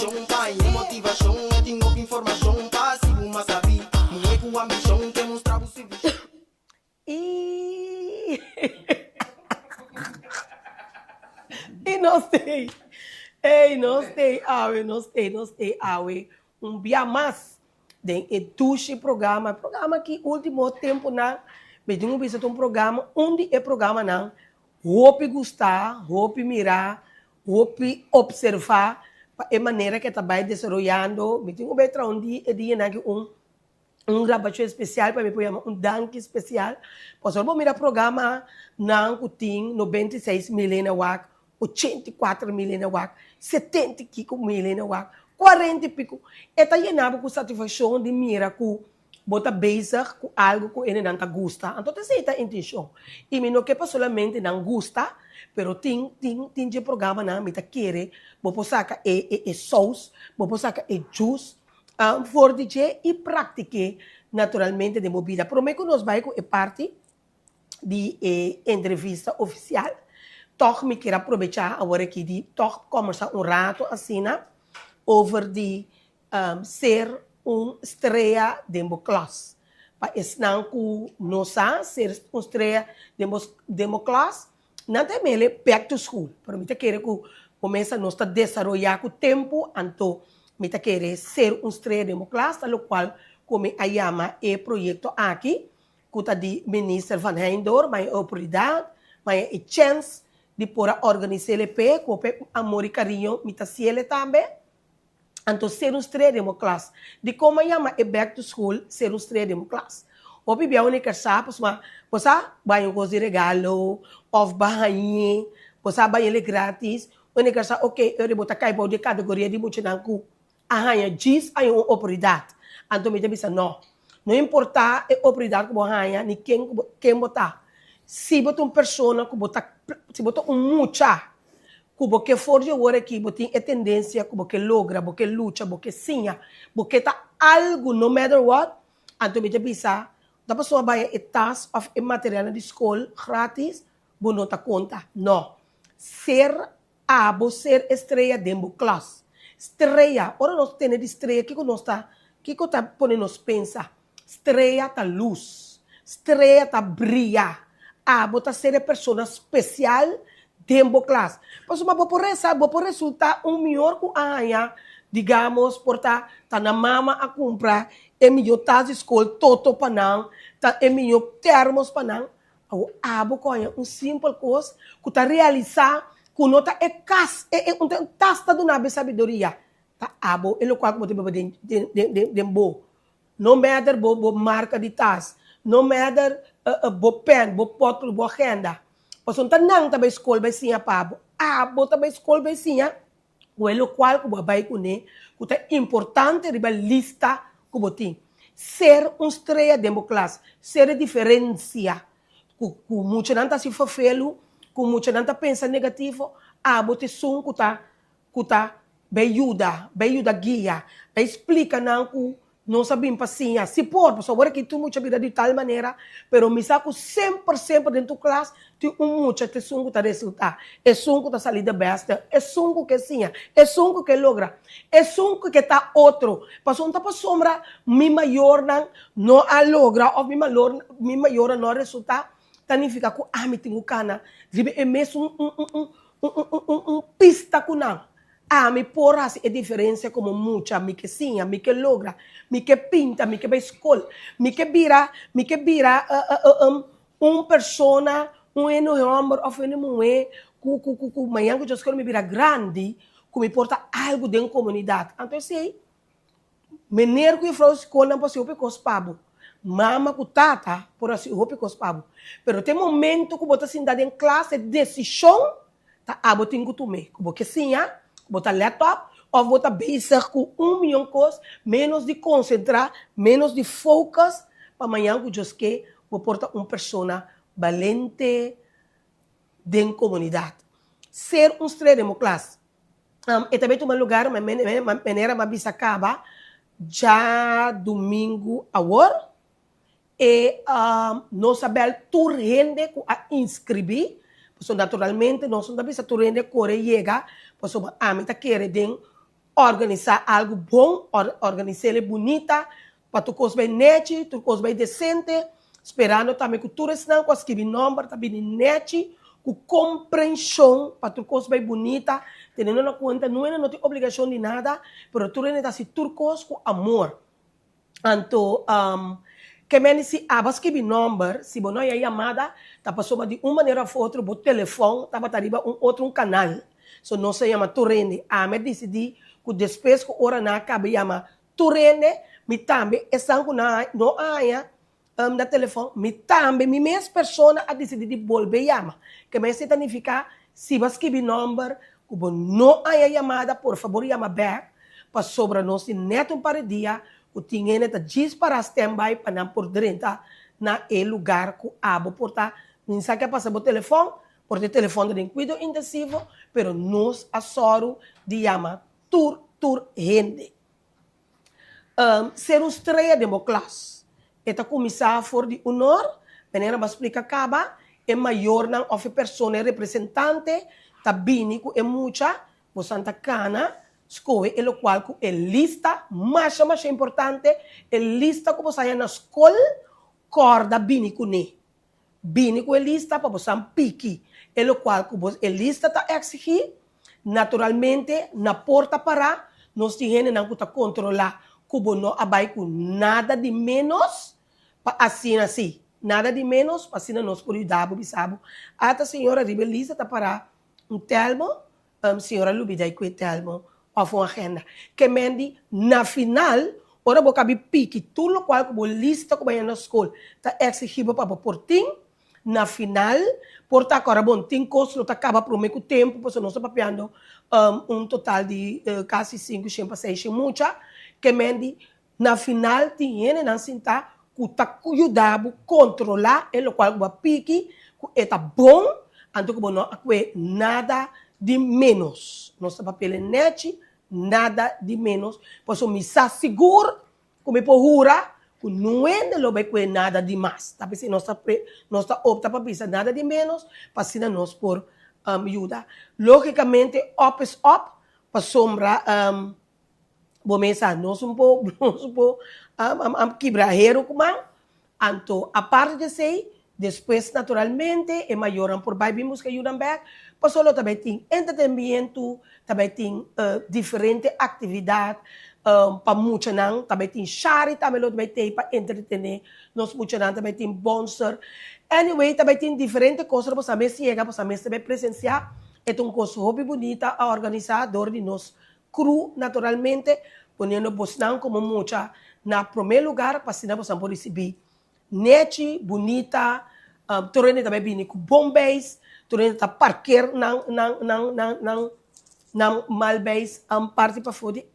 I I nos tei Ey nos tei awe nos tei nos tei awe un bia mas den e dushi programa e programa aki ultimo temponan mi tin ku bisa ta un programa un di e programanan hopi gusta hopi mira hopi observa pa e manera ke ta bai desaroyando mi tin ku bai traha un di e dianan aki un Un grabashon espesial pa mi por yama un danki spesial pasobra bo mira programa nan ku tin 96 mil hende wak, 84 mil hende wak, 70 i kiko mil hende wak, 40 i piko. E ta yena bo ku satisfakshon di mira ku bo ta bezig ku algu ku hendenan ta gusta. Anto ta esei ta intenshon. I mi no ke pa solamente nan gusta, pero tin tin tin dje programanan mi ta kere bo por saka e e e sous, bo por saka e juice For di dje i praktik'é naturalmente den bo bida. Promé ku nos bai ku e parti di e entrevista ofisial, tòg mi kier a probechá awor aki di tòg kòmbersá un rato asina over di ser un strea den bo klas. Pa esnan ku no sa ser un strea den bo den bo klas, Nan ta mele back to school, pero mi ta kere ku bo mesa nos ta desaroyá ku tempu, anto mi ta kere ser un strea den bo klas, ta lokual ku mi a yama e proyekto aki, ku ta di Minister Van Heydoorn, ma e oportunidat, ma e chèns di por a organis'é p'e, ku hopi amor i kariño mi ta hasiel tambe. Anto ser un strea den bo klas. Dikon mi a yama e back to school ser un strea den bo klas? Hopi bia uni ker sa pasobra bo sa bai un kos di regalo òf bo a hañ'é, bo sa bai el gratis, uni ker sa ok ora bo ta kai bou di e kategoria di muchanan ku a haña djis haña un oportunidat. Anto mi ta bisa no, no importá e oportunidat ku bo haña ni ken ku bo ken bo ta, si bo ta un persona ku bo ta si bo ta un mucha ku bo ke for di awor aki bo tin e tendensia ku bo ke logra, bo ke lucha, bo ke siña, bo ke ta algu no matter what, anto mi ta bisa ta pasobra a baya e tas òf e materialnan di skol gratis, bo no ta konta. No. Ser abo ser e strea den bo klas. Strea, ora nos tene di strea kiko nos ta kiko ta pone nos pensa? Strea ta lus. Strea ta bria. Abo ta ser e persona spesial den bo klas. Pasobra bo por resa, bo por resulta un mihor ku a haña, digamos, por ta ta nan mama a kumpra e mihó tas di skol toto pa nan, ta e mihó termos pa nan. Awor abo ku haña un simpel kos ku ta realisá ku no ta e kas, e e un tas ta duna bo e sabiduria, ta abo e lokual ku bo ta biba den den den den bo. No matter bo bo marka di tas, no matter bo pen, bo potlood, bo agenda. Pasobra ta nan ta bai skol bai siña pa bo. Abo ta bai skol bai siña ku e lokual ku bo a bai kuné ku ta importante riba lista ku bo tin. Ser un strea den bo klas, ser e diferensia ku ku muchanan ta hasi fafelu, ku muchanan ta pensa negativo, abo ta esun ku ta ku ta bai yuda, bai yuda guia, bai splika nan ku nos a bin pa siña. Si por, pasobra awor aki tur mucha bira di tal manera, pero mi sa ku semper, semper den tur klas tin un mucha ta esun ku ta resultá, esun ku ta sali de bèste, esun ku ke siña, esun ku ke logra, esun ku ke ta otro. Pasobra no ta pasobra mi mayornan no a logra òf mi malor mi mayornan no a resultá, ta nifiká ku ami tin ku kana riba e mesun un un un Un un un un pista ku nan. Ami por hasi e diferensia komo mucha, mi ke siña, mi ke logra, mi ke pinta, mi ke bai skol, mi ke bira, mi ke bira un persona, un hende hòmber òf hende muhé ku ku ku ku mañan ku Dios kere mi bira grandi, ku mi por ta algu den komunidat. Anto esei Meneer ku juffrouw skolnan por hasi hopi kos pa bo. Mama ku tata por hasi hopi kos pa bo. Pero te momento ku bo ta sinta den klas e desishon ta abo tin ku tum'é. Ku bo ke siña, ku bo ta lèt òp, òf bo ta bezig ku un miyon kos, ménos di konsentrá, ménos di focus pa mañan ku Dios ke bo por ta un persona balente den komunidat. Ser un strea den bo klas. E ta bay tuma lugar manera mi a bisa caba djadumingu awor. E nos a bel tur hende cu a inscribi, pasobra naturalmente nos no ta bisa tur hende core yega, pasobra ami ta kere den. Organisá algu bon, organis'el bunita, pa tur kos bai nechi, tur kos bai desente, sperando tambe ku tur esnan ku a skibi nòmber ta bini nechi, ku komprenshon pa tur kos bai bunita, teniendo na kuenta nuena no tin obligashon di nada, pero tur hende ta hasi tur kos ku amor. Anto, ke mende si abo a skibi nòmber, si bo no haya yamada, ta pasobra di un manera òf otro bo telefòn tabata riba un otro un kanal. So nos a yama tur hende. Ami a disidí ku despues ku ora nan a kaba yama tur hende, mi tambe esnan ku nan no a haña na telefòn, mi tambe mi mes persona a disidí di bolbe yama. Ke mester ta nifiká si bo a skibi nòmber ku bo no haña yamada, por fabor yama bèk, pasobra nos tin nèt un par di dia ku tin hende ta djis pará standby pa nan por drenta na e lugar ku abo por ta. Mi sa ke a pasa bo telefòn, por ta e telefòn ta den kuido intensivo, pero nos a sòru di yama tur tur hende. Ser un strea den bo klas. E ta kuminsá for di unor, manera bo a splika kaba, e mayornan òf e persona, e representante ta bini ku e mucha, bosan ta kana, skohe e lokual ku e lista, masha masha importante, e lista ku bo sa haña na skol, kòrda bini kuné. Bini ku e lista pa bosan piki e lokual ku bo e lista ta eksigí. Naturalmente, na porta pará nos tin hendenan ku ta kontrolá ku bo no a bai ku nada di ménos pa asina sí, nada di ménos pa asina nos por yuda bo bisa bo, Ata señora riba e lista ta pará un tèlmo Señor a lubida e kue telmo of un agenda. Ke men di, na final, ora bo kabi piki tur lokual ku bo lista ku bo haña na skol ta eksigi bo pa bo por tin, na final, por ta ku ora bo tin kos lo ta kaba prome ku tempu, pasobra nos ta papiando un total di kasi sinku shen pa seis shen mucha. Ke men di, Na final tin hendenan sintá ku ta yuda bo kontrolá e lokual ku bo a piki ku e ta bon, anto ku bo no a kue nada di ménos. Nos ta papia el nèchi, nada di ménos, pasobra mi sa sigur ku mi por hura ku nun hende lo bai kue nada di mas. Ta p'esei nos ta nos ta opta pa bisa nada di ménos pa asina nos por yuda. Lógikamente òp is òp, pasobra. Bo mesa nos un po nos un po a kibra heru ku man. Anto aparte di esei, despues naturalmente e mayornan por bai bin buska yunan bèk, pasobra lo ta bai tin entretenimiento, ta bai tin diferente aktividat pa muchanan, ta bai tin shari tambe lo ta bai tei pa entretené nos muchanan, ta bai tin bonser. Anyway, ta bai tin diferente kos ora bo sa mes yega, bo sa mes ta bai presensiá. E ta un kos hopi bunita a organisá dor di nos Cru, naturalmente, poniendo bosnan como mucha na prome lugar pa asina bosnan por ricibi nechi, bunita, tur hende ta bay bini cu bon beis, tur hende ta parkeer nan nan nan nan nan nan mal beis parti pafo di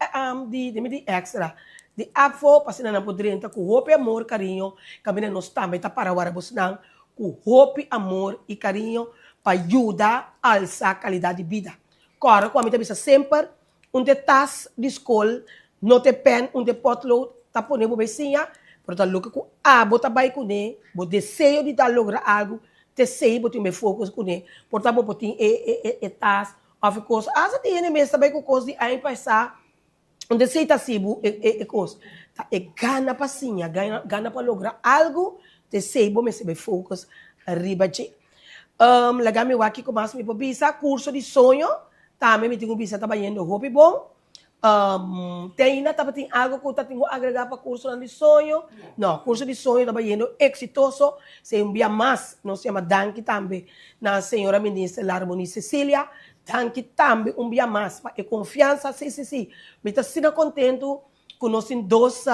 di dime di extra di afo pa asina nan por drenta cu hopi amor, cariño, caminda nos tambe ta para wara bosnan cu hopi amor y cariño pa yuda alsa calidad di bida. Kòrda ku ami ta bisa semper, un te tas di skol, no te pèn, un te pòtlood ta pone bo bai siña, pero ta loke ku abo ta bai kuné, bo deseo di ta logra algu, t'esei bo tin bai focus kuné. Por ta bo por tin e e e tas òf e kos. Asta tin hende mes ta bai ku kos di aña pasá. Un desei ta hasi bo e kos. Ta e gana pa siña, gana pa logra algu, t'esei bo mester bai focus riba dje. Laga mi wak kiko mas mi por bisa. Curso di soño tambe mi tin ku bisa ta bayendo hopi bon. Te ainda tabatin algu ku ta tin ku agrega pa cursonan di soño? No, curso di soño ta bayendo exitoso. Si un bia mas nos yama danki tambe na señora Minister Larmonie Cecilia. Danki tambe un bia mas pa e konfiansa. Sí, sí, sí. Mi ta asina kontentu ku nos tin dos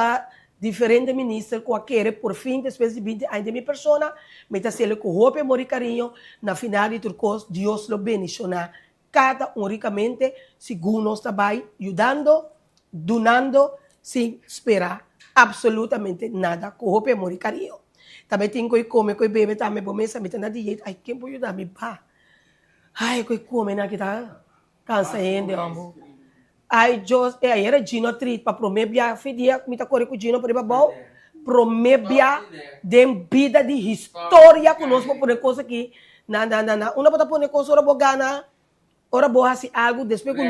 diferente minister ku a kere por fin despues di binti aña den mi persona. Mi ta hasiel ku hopi amor i kariño. Na final di tur kos, Dios lo bendishoná kada un rikamente segun nos ta bai yudando, dunando sin spera absolutamente nada ku hopi amor i kariño. Tambe tin ku e kome ku e bebe tambe bo mesa mi ta na diet. Ai, ken por yuda mi ba? Ai ku e kome nan kita kansa hende hombo. Ai Jos e ayera Gino a treat pa prome bia fe dia mi ta kore ku Gino por riba abou prome bia den bida di historia ku nos por pone kos aki na na na na unda bo ta pone kos ora bo gana. Ora bo hasi algu despues ku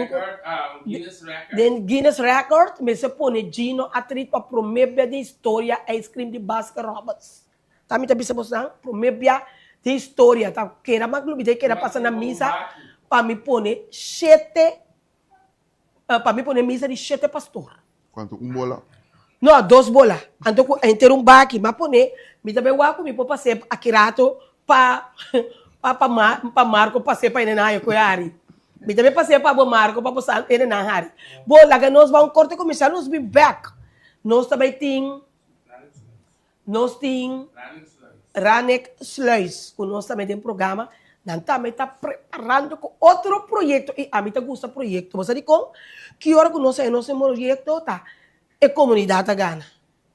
den Guinness Record mester pone Gino a trit pa prome bia den historia ice cream di Baskin Robbins. Ta mi ta bisa bosnan prome bia den historia ta keda mas lubida i keda pasa na misa pa mi pone shete pa mi pone misa di shete pastor. Kuantu un bola? No, dos bola. Anto ku henter un baki. M'a pone, mi ta bai wak ku mi por pas'é aki rato pa pa pa pa Marco pas'é pa hende nan haña ku e hari. Mi ta bai pas'é pa bo Marco pa bo sa hende nan hari. Bo laga nos bai un korte komersial nos bin bèk. Nos ta bai tin Nos tin Ranek Sluis ku nos tambe den programa. Nan tambe ta preparando ku otro proyekto i ami ta gusta proyekto. Bo sa dikon? Ki ora ku nos haña nos den proyekto ta e komunidat ta gana,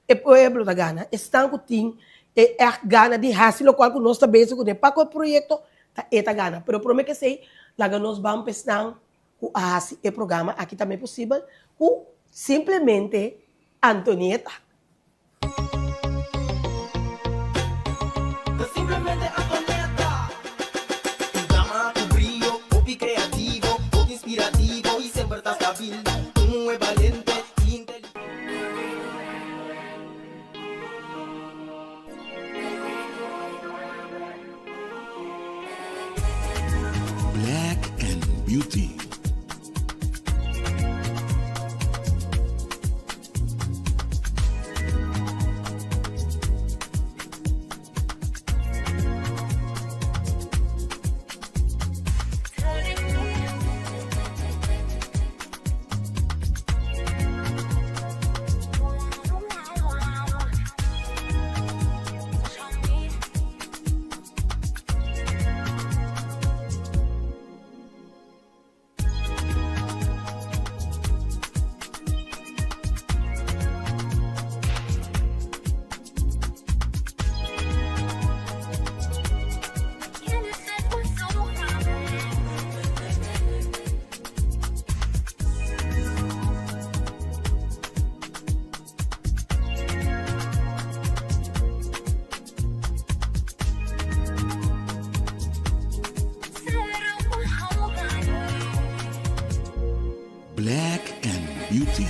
e pueblo ta gana, esnan ku tin e ègt gana di hasi lokual ku nos ta bezig kuné pa ku e proyekto ta e ta gana. Pero promé ke esei laga nos ban pa esnan ku a hasi e programa aki tambe posibel ku simplemente Antonieta. Ta simplemente Antonieta. Un dama ku brio, hopi kreativo, hopi inspirativo i semper ta stabil. Un muhé balente i inteligente. Black and Beauty. Black and Beauty.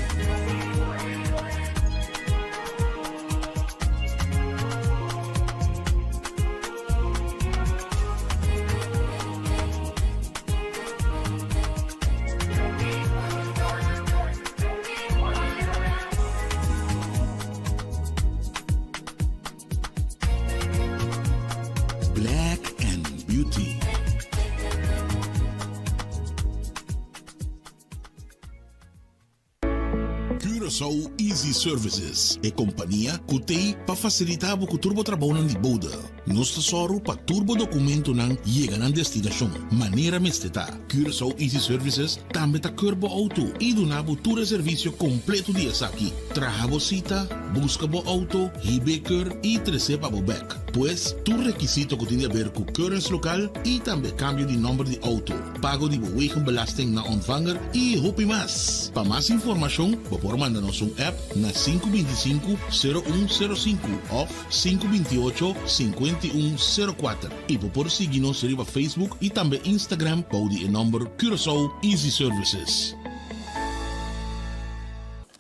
Black and Beauty. Curaçao Easy Services, e kompania ku t'ei pa fasilitá bo ku tur bo trabounan di bode. Nos ta sòru pa tur bo dokumentonan yega nan destinashon manera mester ta. Curaçao Easy Services tambe ta keur bo outo i duna bo tur e servisio kompleto di esaki. Traha bo sita, buska bo outo, hib'é keur i tres'é pa bo bèk. Pues, tur rekisito ku tin di aber ku keuringslokaal i tambe kambio di nòmber di outo, pago di bo wegenbelasting na ontvanger i hopi mas. Pa mas informashon bo por manda nos un app na 525 0105 òf 528 5104 i bo por sigui nos riba Facebook i tambe Instagram bou di e nòmber Curaçao Easy Services.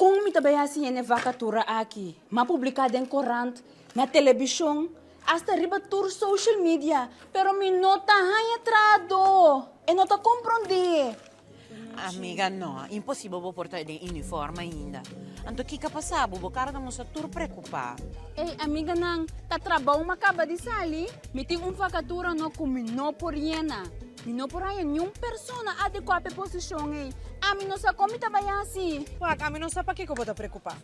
Kon mi ta bai hasi hende vakatura aki? M'a publiká den korant, na telebishon, asta riba tur social media, pero mi no ta haña trahadó. E no ta komprondé. Amiga, no, imposibel bo por ta den uniform ainda. Anto kiko a pasa bo? Bo kara ta mustra tur preokupá. Ey, amiganan, ta trabou m'a kaba di sali. Mi tin un vakatura no ku mi no por yena. Mi no por haña niun persona adekuá pa e posishon ey. Ami no sa kon mi ta bai hasi. Wak, ami no sa pakiko bo ta preokupá.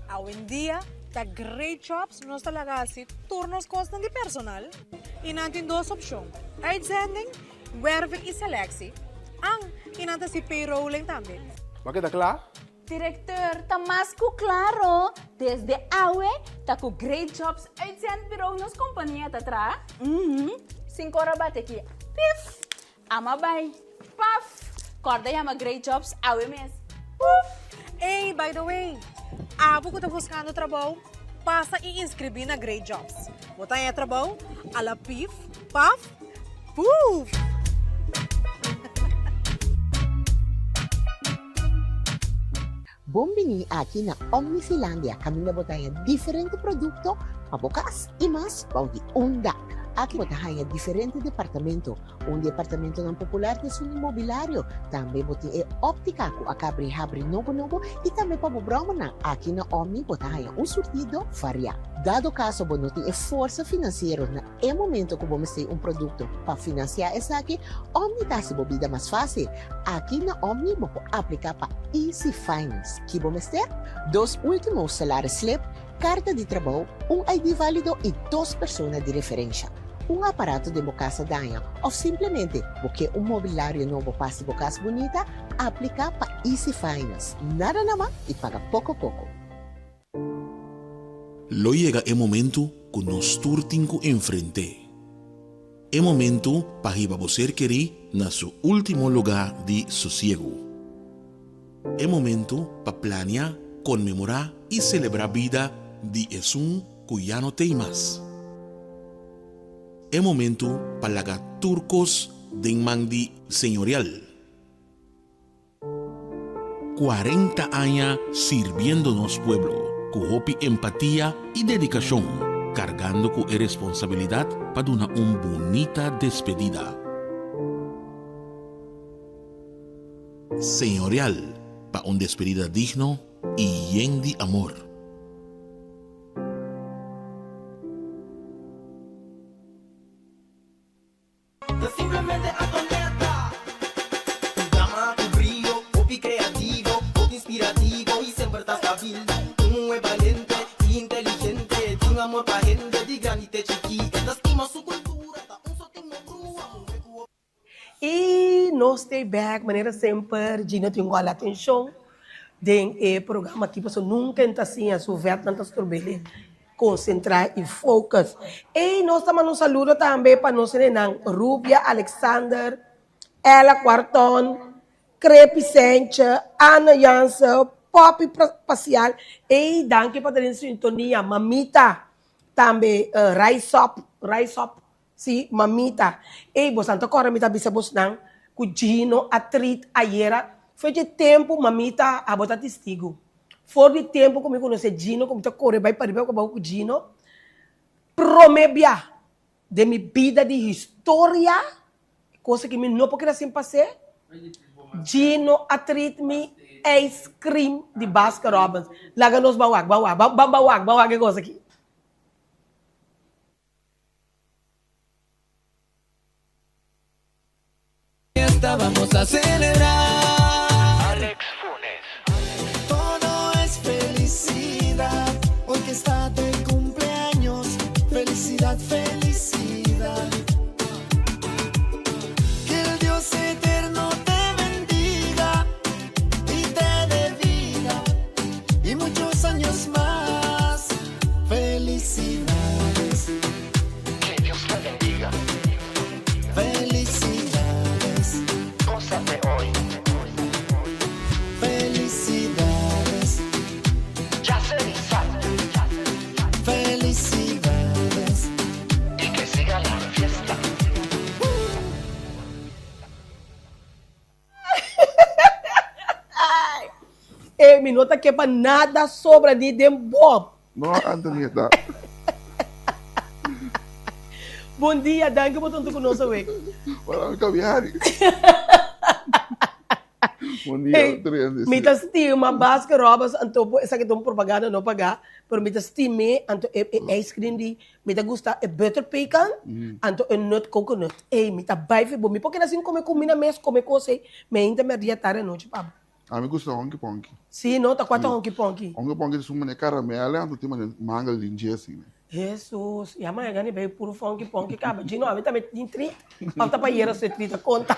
Awendia ta Great Jobs nos ta laga hasi tur nos kosnan di personal i nan tin dos opshon, uitzending, werving i selectie, an i nan ta hasi payrolling tambe. Bo a keda kla? Directeur, ta mas ku klaro, desde awe ta ku Great Jobs Uitzendbureau nos kompania ta traha. Uhum, sin kor a bati aki, pif! Ama bai, paf! Kòrda yama Great Jobs awe mes, puf! Ey, by the way, abo ku ta buskando trabou, pasa i inskribí na Great Jobs. Bo ta haña trabou a la pif, paf, puf! Bon bini aki na Omnifilandia kaminda bo ta haña diferente produkto pa bo kas i mas bou di un dak. Aki bo ta haña diferente departamento. Un di e apartamentonan popular ta esun di mobilario. Tambe bo tin e óptika ku a kabri habri nobo nobo i tambe pa bo bròmernan. Aki na Omni bo ta haña un surtido variá. Dado kaso bo no tin e forsa finansiero na e momento ku bo mester un produkto pa finansiá esaki, Omni ta hasi bo bida mas fásil. Aki na Omni bo por apliká pa Easy Finance. Ki bo mester? Dos último salaris slip, karta di trabou, un ID válido i dos persona di referensha. Un aparato den bo kas a daña òf simplemente bo ke un mobilario nobo pa hasi bo kas bunita? Apliká pa Easy Finance. Nada na man i paga poko poko. Lo yega e momentu ku nos tur tin ku enfrent'é. E momentu pa hiba bo ser kerí na su último lugá di sosiegu. E momentu pa plania, konmemorá i selebrá bida di esun ku ya no t'ei mas. E momentu pa laga tur kos den man di Señorial. 40 aña sirbiendo nos pueblo ku hopi empatia i dedikashon, kargando ku e responsabilidat pa duna un bunita despedida. Señorial pa un despedida digno i yen di amor. Ta simplemente Antonieta. Un dama ku brio, hopi kreativo, hopi inspirativo i semper ta stabil. Un muhé balente i inteligente, tin amor pa hende di grandi te chikí. E ta stima su kultura, ta un sotin no brua, muhé ku hopi. I nos stay back manera semper Gino tin gol atencion den e programa aki pasobra nunca e ta siña su vetnan ta strobele concentra y focus. Ey nos ta manda un saludo tambe pa nos nenan Rubia Alexander, Ella Cuarton, Crepi Senche, Anna Janse, Poppy Pacial, ey danki pa ta den sintonia, Mamita tambe Rise Up, Rise Up. Sí, mamita. Ey, bosan ta kòrda mi ta bisa bosnan ku Gino a treat ayera. For dje tempu, mamita, abo ta tistigu. For di tempu ku mi konosé Gino, ku mi ta kore bai pariba ku abou ku Gino, promé bia den mi bida di historia, cosa ku mi no por keda sin pas'é, Gino a treat mi ice cream di Baskin Robbins. Laga nos ban wak, ban wak, ban ban wak, ban wak e kos aki. Fiesta vamos a celebrar. Alex Funes. Todo es felicidad hoy que está de cumpleaños felicidad felicidad Que el Dios eterno te bendiga y te dé vida y muchos años mas Felicidades. Que Dios te bendiga. Felicidades. Gózate hoy. Felicidades. Felicidades. Y que siga la fiesta. Ey, mi no ta ke pa nada sobra di den bo. No, Antonieta. Bon dia, danki bo tantu ku nos awe. Ora mi kabiari. Bon dia, Trian. Mi ta stima Baskin Robbins, anto bo esaki ta un propaganda no pagá, pero mi ta stim'é, anto e ice cream di Mi ta gusta e butter pecan, anto e nut coconut. Ey, mi ta bai fi bo. Mi por keda sin come cumina mes, come cos ey. Mi ainda merdia tarde anochi pa bo. A mi gusta honky ponky. Si, no? Ta cua ta honky ponky? Honky ponky ta su mane caramel anto tin mane mangel den dje asina. Hesus, ya maya gana bay puro funky ponky caba. Gino, ami tambe tin treat. Of ta pa yera su e treat a conta.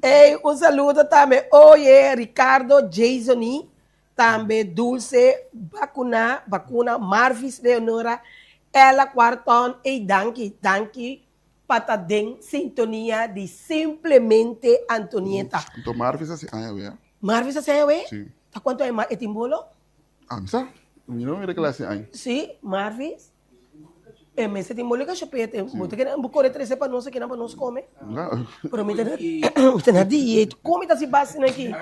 Ey, un saludo tambe. Oye, Ricardo Jasony. Tambe Dulce Bacuna, Bacuna, Marvis Leonora, Ella Cuarton, ey danki, danki pa ta den sintonia di Simplemente Antonieta. Anto Marvis a si aña awe? Marvis a si aña awe? Si. Ta cuanto aña e tin bolo? Ah, mi sa. Mi no mira kila si aña. Si, Marvis. E mester tin moli kashopete. Bo ta kere bo kore trese pa nos akinan pa nos kome? Pero mi ta mi ta na diet. Kon mi ta hasi basi nan aki?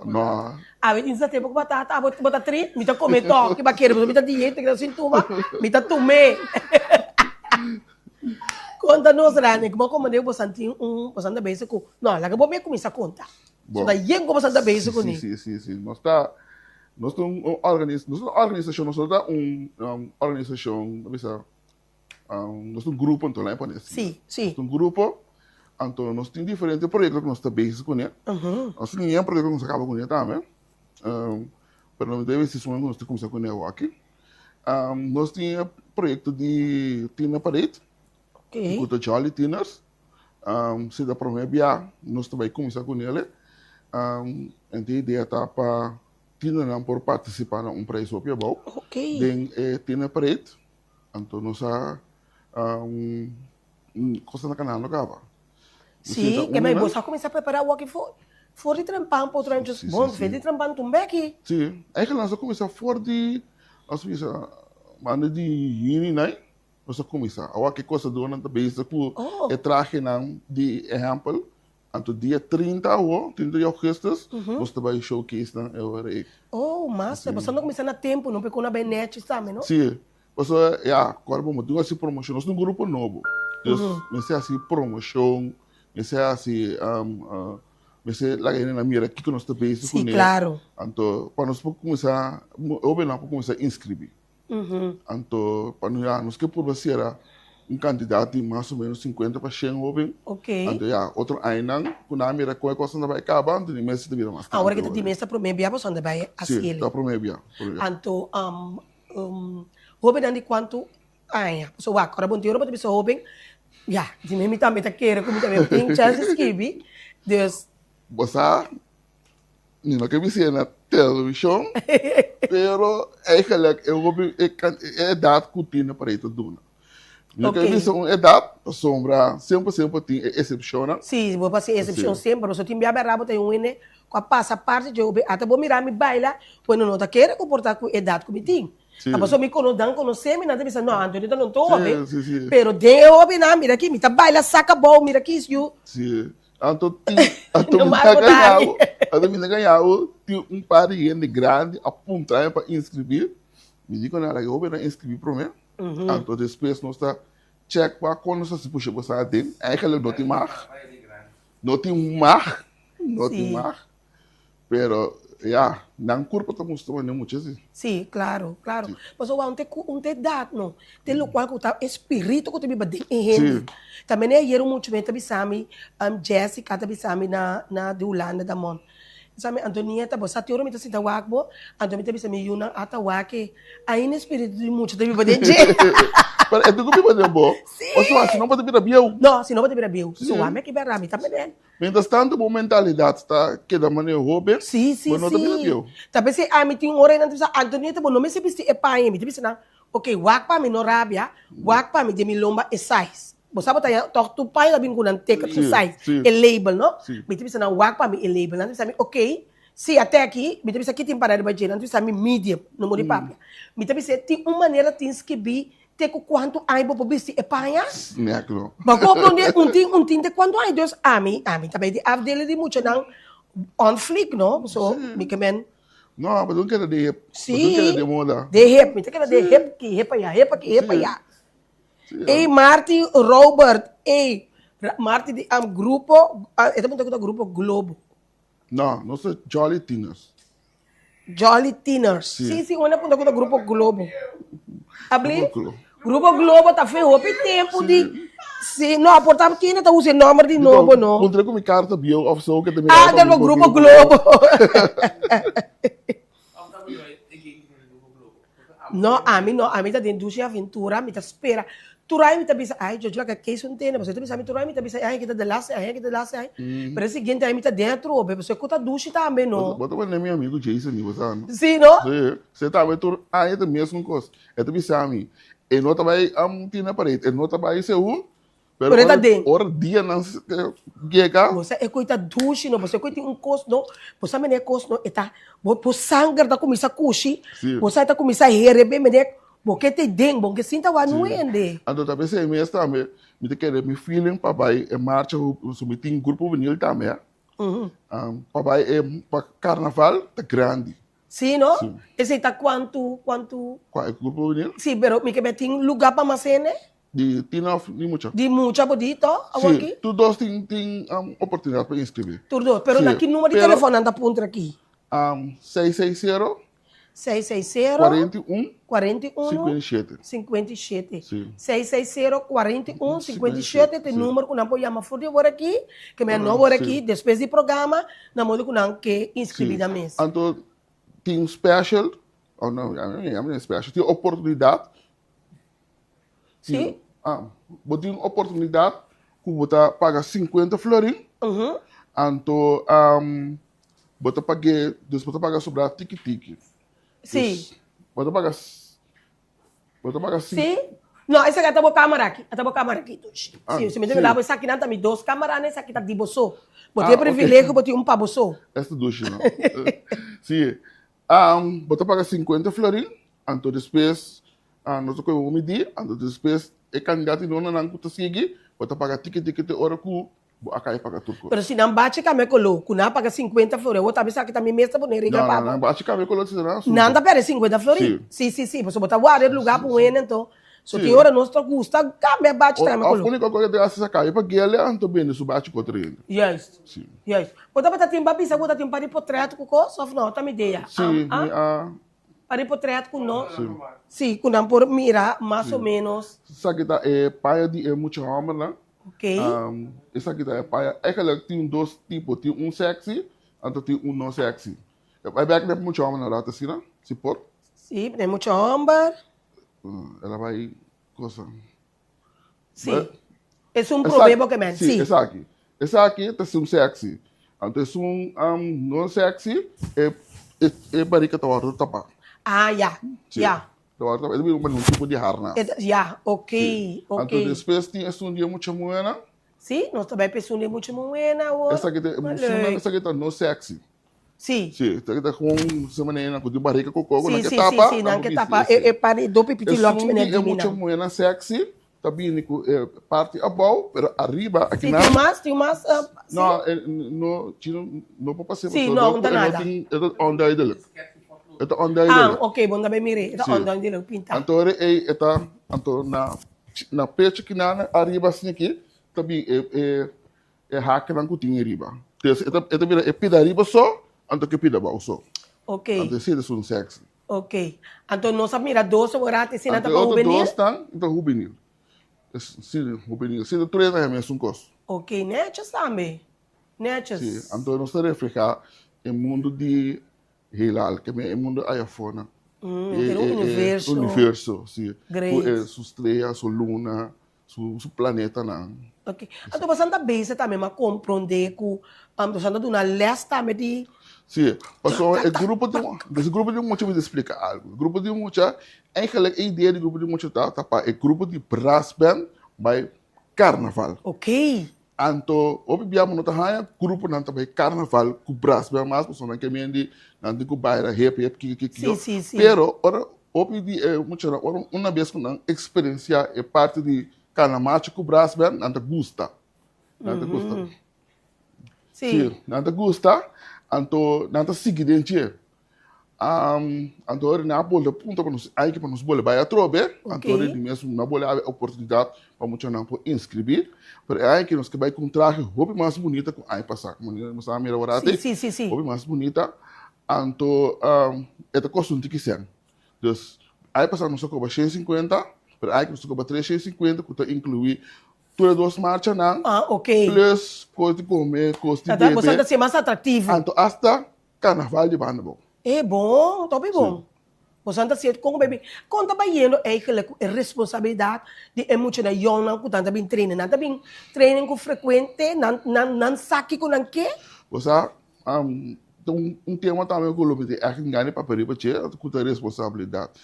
No. Awe tin saté ku batata, abo bo ta tri, mi ta kome tòg. Ki bakero pasobra mi ta diet, ta keda sin tuma, mi ta tum'é. Konta nos Rani, kuma komand'é ku bosan tin un, bosan ta bezig ku, no, laga bo mi a kuminsá konta. Bo. So ta yen ku bosan ta bezig kuné. Si, si, si, si. Nos ta, nos ta un organis, nos ta un organisashon, nos no ta un organisashon, ta bisa, nos ta un grupo anto, laga mi pone asina. Si, si. Nos ta un grupo, anto nos tin diferente proyekto ku nos ta bezig kuné. Nos tin yen proyekto ku nos a kaba kuné tambe, pero nos debe si esun ku nos ta kuminsá kuné awoki. Nos tin e proyekto di Tina Parade, ku ta Jolly Tieners. Si ta promé bia nos ta bai kuminsá ku nele. Ente idea ta pa tienernan por partisipá na un prijs hopi abou den e Tiener Parade. Anto nos a kos ta kanando kaba. Sí, ke mai boso a kuminsá prepará awor for for di trempan pa otro aña. Bon, for di trempan tumbeki. Sí, eigenlijk nos a kuminsá for di, nos a bisa, banda di yüni nai. Nos a kuminsá. Awor ke kosadónan ta bezig ku e trahenan di ehèmpel. Anto dia 30 awor, 30 di ougùstùs, nos ta bai showcase nan e ora ei. Oh, master, boso no kuminsá na tempu, no pekó na bai nèchi tambe, no? Sí, pasobra ya, kòrda bo, bo tin ku hasi promoshon. Nos ta un grupo nobo. Dus mester hasi promoshon, mester hasi, mester laga hendenan mira kiko nos ta bezig kuné. Sí, klaro. Anto pa nos por kuminsá, hóbennan por kuminsá inskribí. Anto pa nos ya nos ke purba sera un kantidat di mas o menos sinkuenta pa shen hoben. Anto ya otro añanan ku nan a mira kon e kosnan ta bai kaba anto di mes ta bira mas tantu. Awor ke ta di mes ta promé bia boso anda bai hasi el? Si, ta promé bia. Anto hobennan di kuantu aña? Pasobra wak ora bo ora bo ta bisa hoben ya di mi tambe ta kere ku mi tambe tin chèns di skibi dus. Bo sa Mi no ke bis'é na televishon, pero eigenlijk e hopi e e edat ku tin na parei ta duna. Mi no ke bisa un edat pasobra semper semper tin e esepshonnan. Sí, bo por hasi esepshon semper, pasobra tin bia bèrdat bo ta un hende ku a pasa parti dje hopi ata bo mira mi baila, bueno no ta kere ku por ta ku edat ku mi tin. Ta pasobra mi kono nan konosé mi nan ta bisa no Antonio ta no ta hopi, pero den e hopinan mira aki mi ta baila saka abou mira aki yu. Sí. Anto tin, anto mi ta gañabo, anto mi ta gañabo, tin un par di hende grandi a puntra mi pa inscribí. Mi di ku nan, laga hopi nan inscribí promé, anto despues nos ta check pa kon nos ta hasi pusha boso aden. Eigenlijk no tin mag, no tin mag, no tin mag. Pero ya, nan kurpa ta mustra manera mucha si. Sí, klaro, klaro. Pasobra wou un te ku un te edat no, te lokual ku ta e spiritu ku ta biba den e hende. Ta mene ayer un mucha ta bisa mi, Jessica ta bisa mi na na di Hulanda Damon. Bisa mi, Antonieta, bo sa te ora mi ta sinta wak bo, anto mi ta bisa mi yunan ata wak e, ainda e spiritu di mucha ta biba den dje. Pero e tin ku biba den bo. Sí. Pasobra si no bo ta bira bieu. No, si no bo ta bira bieu. So wak mi a kibera mi ta mene. Mientras tanto bo mentalidad ta keda manera hoben, Sí, sí, bo no ta bira sí. bieu. Ta p'esei ami tin un ora nan ta bisa, Antonieta, bo no mester bisti e paña. Mi ta bisa nan, Ok, wak pa mi no rabia, wak pa mi den mi lomba e size. Bo sa bo ta haña tòg tur paña ta bin ku nan teken su Sí, size, sí. e label, no? Sí. Mi ta bisa nan, wak pa mi e label. Nan ta bisa mi, Ok, sí, ate aki. Mi ta bisa, ki tin pará riba dje? Nan ta bisa mi, medium. No muri papia. Mi ta bisa, tin un manera tin skibí Te ku kuantu aña bo por bisti e paña? Nek no. Bo komprondé un tin un tin te kuantu aña. Dus ami ami ta bai di afdeling di muchanan on fleek no. So mi ke men. No, bo ta keda den hep. Si. Bo ta keda den moda. Den hep, mi ta keda den hep ki hep aya, hep aki, hep aya. Ey Marty Robert, ey Marty di am grupo, e ta punta ku ta grupo Globo. No, nos ta Jolly Tieners. Jolly Tieners. Sí. Sí, sí, una punta ku ta Grupo Globo. Abli? Grupo Globo. Grupo Globo ta fe hopi tempu di Sí, no, por ta kende ta usa e nomber di nobo, no. Puntra ku mi karta bieu of so ke ta mira Ah, ta Grupo Globo. No, ami no, ami ta den Dushi Aventura, mi ta spera. Tur aña mi ta bisa, ay, Jojo laga kees un tene, pasobra e ta bisa mi tur aña mi ta bisa, ay, aki ta de laatste aña, aki ta de laatste aña. Pero e siguiente aña mi ta den atrobe, pasobra ku ta dushi tambe, no. Bo ta manera mi amigu Jason di bo sa, no? Sí, no? Sí, se tambe tur aña ta mesun kos. E ta bisa mi, e no ta bai tina pared, e no ta bai Seul, Pero Pero e ta den. ora dianan yega. Bo sa e koe ta dushi no, bo sa e koe tin un kos no, bo sa mene e kos no, e ta, bo bo sanger ta kuminsá kushi, Sí. bo sa e ta kuminsá herebé mene. Bo ke te den, bo ke sinta wak nu hende. Anto ta p'esei mes tambe mi ta kere mi feeling pa bai e marcha so mi tin grupo hubenil tambe pa bai e pa karnaval ta grandi. Si no? Esei ta kuantu kuantu. Kua e grupo hubenil? Si pero mi ke bai tin luga pa mas hende. Di tina of di mucha? Di mucha bo di to awor Si aki? tur dos tin tin oportunidat pa inscribi. Tur dos pero na ki numero di telefon nan ta puntra aki? 660. 660. 41. 41. 57. 57. Si. 660 41 57 ta e numero ku nan por yama for di awor aki, ke mi a no awor aki, despues di programa, nan modo ku nan ke inscribi nan mes. Anto tin special, oh no, mi yama special, tin oportunidat Sí. Ah, bo tin oportunidad ku bo ta paga 50 florin. Anto um, bo ta pag'é, dus bo ta paga sobra tiki tiki. Sí. Dus, bo ta paga, bo ta paga Sí. No, esaki ata bo camera aki, ata bo camera aki, Tush. Ah, Sí, si mi sí. ta esaki nan ta mi dos camera, esaki ta di bo so. Bo Ah, tin e ok. privilegio, bo tin un pa bo so. Esta dushi, no? Sí. Um, bo ta paga 50 florin, anto despues ah, nos ta kohe bo midí, anto despues e kandidat di nonanan ku ta sigui, bo ta paga tiki tiki te ora ku bo a kai paga tur kos. Pero si nan bachi kambia koló, ku nan a paga 50 florin, awor ta bisa ki ta mi mes ta pone regla No, pa no, bo. nan bachi kambia koló si nan asuntu. Nan ta perde 50 florin. Sí. Sí, sí, sí, pasobra bo ta warda e lugá pa un hende anto. So Sí. tin ora nos ta gusta kambia bachi O, kambia of koló. úniko kos ku ta hasi sa kambia pa gele anto bende su bachi ku otro hende. Juist. Sí. Juist. Bo tabata tin pa bisa ku ta tin par di potret ku kos of no? Ta mi idea. Sí, mi a. Par di potret ku no. Sí. Sí, ku nan por mira mas o menos. Esaki ta e paña di e mucha hòmbernan. Ok. Esaki ta e paña. Eigenlijk tin dos tipo. Tin un sexy, anto tin un no sexy. Bai bek na e mucha hòmbernan rato asina, si por. Sí, na e mucha hòmber. El a bai cosa. Sí. Es un probebo que men. Sí, esaki. Esaki ta un sexy. Anto es un um, no sexy, e, e, e barrica ta wordo tapa. Ah, ya. Sí. Ya. Ta wordo tapa. E ta bira un tipo di harnas. E, ya, ok, Sí. ok. Anto despues tin esun di e mucha muhena. Sí, nos ta bai pa esun di e mucha muhena awor. Esaki ta, esaki ta no sexy. Sí. Sí, ta ta gewoon se manera ku di barriga koko ku Sí, nan ke sí, sí, tapa, sí, nan nan ke por tapa bisti e ese. e par di do pipiti lòk Esun meneer di e Jimmy mucha nan. muhénan sexy ta bini ku e parti abou, pero ariba Sí, akinan tin mas, tin mas, eh, sí. No, e no, chino no por pas'é Sí, pasobra no, no no ta e no nada. tin, e ta onduidelijk. E ta Ah, onduidelijk. ok, bo no ta bay mir'é, e ta Sí. onduidelijk pinta. Anto ora ei e ta, anto na na pecho kinan ariba asina aki ta bin e e E hakenan ku tin riba. Dus e ta e ta bira e pida riba so, anto ke pida abou so. Ok. Anto esei ta esun sexy. Ok. Anto nos a mira dos ora te esei nan ta Anto e pa otro hubenil? dos tan ta hubenil. Si, hubenil. Si ta tur e ta e mesun kos. Ok, netjes tambe. Netjes. Si, anto nos ta reflehá e mundu di heelal, ke men e mundu ayafó nan. Mm, E un e e universo. universo, si. Ku Great. e su strea, su luna. Su su planetanan. Ok. Anto boso ta bezig tambe ma komprondé ku boso ta duna lès tambe di. Sí, pasobra e grupo di e grupo di mucha mi ta splika algu. E grupo di mucha, eigenlijk e idea di grupo di mucha ta ta pa e grupo di brassband bai karnaval. Ok. Anto hopi bia bo no ta haña gruponan ta bai karnaval ku brassband mas pasobra nan ke men di nan tin ku baila hep hep kiko kiko Sí, sí, sí. Pero ora Hopi di e muchanan ora una bes ku nan eksperensiá e parti di kana macho ku brasband, nan ta gusta. Nan ta gusta. Sí. Sí, nan ta gusta, anto nan ta sigui den dje. Anto ora nan a bolbe punta pa nos, ai ke pa nos bolbe bai atrobe, anto ora di mes nan bolbe habi oportunidat pa muchanan por inskribí, pero e aña aki nos ke bai ku un trahe hopi mas bunita ku aña pasá. Manera nos a mira awor Sí, sí, sí, sí. hopi mas bunita. Anto e ta kosta un tiki sèn. Dus, aña pasá nos a koba shen sinkuenta, pero aña aki nos ta koba tres shen sinkuenta ku ta inkluí tur e dos marchanan, Ah, ok. plus kos di kome, kos di Ta ta, boso bebe. ta hasié mas atraktivo. Anto asta karnaval di banda bo. E bon, ta hopi bon. Boso ta hasié kon ku Kon ta bayendo eigenlijk ku e responsabilidat di e muchanan yòngnan ku nan ta bin training? Nan ta bin training ku frekuente? Nan nan nan sa kiko nan ke? Bo sa, Ta un tema tambe ku lo mi tin ègt gana di papia riba dje, ku ta responsabilidat.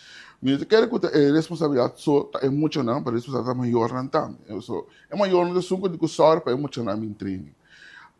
Mi no ta kere ku ta e responsabilidat so ta e muchanan, pero e responsabilidat ta mayornan tambe. So, e mayornan ta esun ku tin ku sòru pa e muchanan bin training.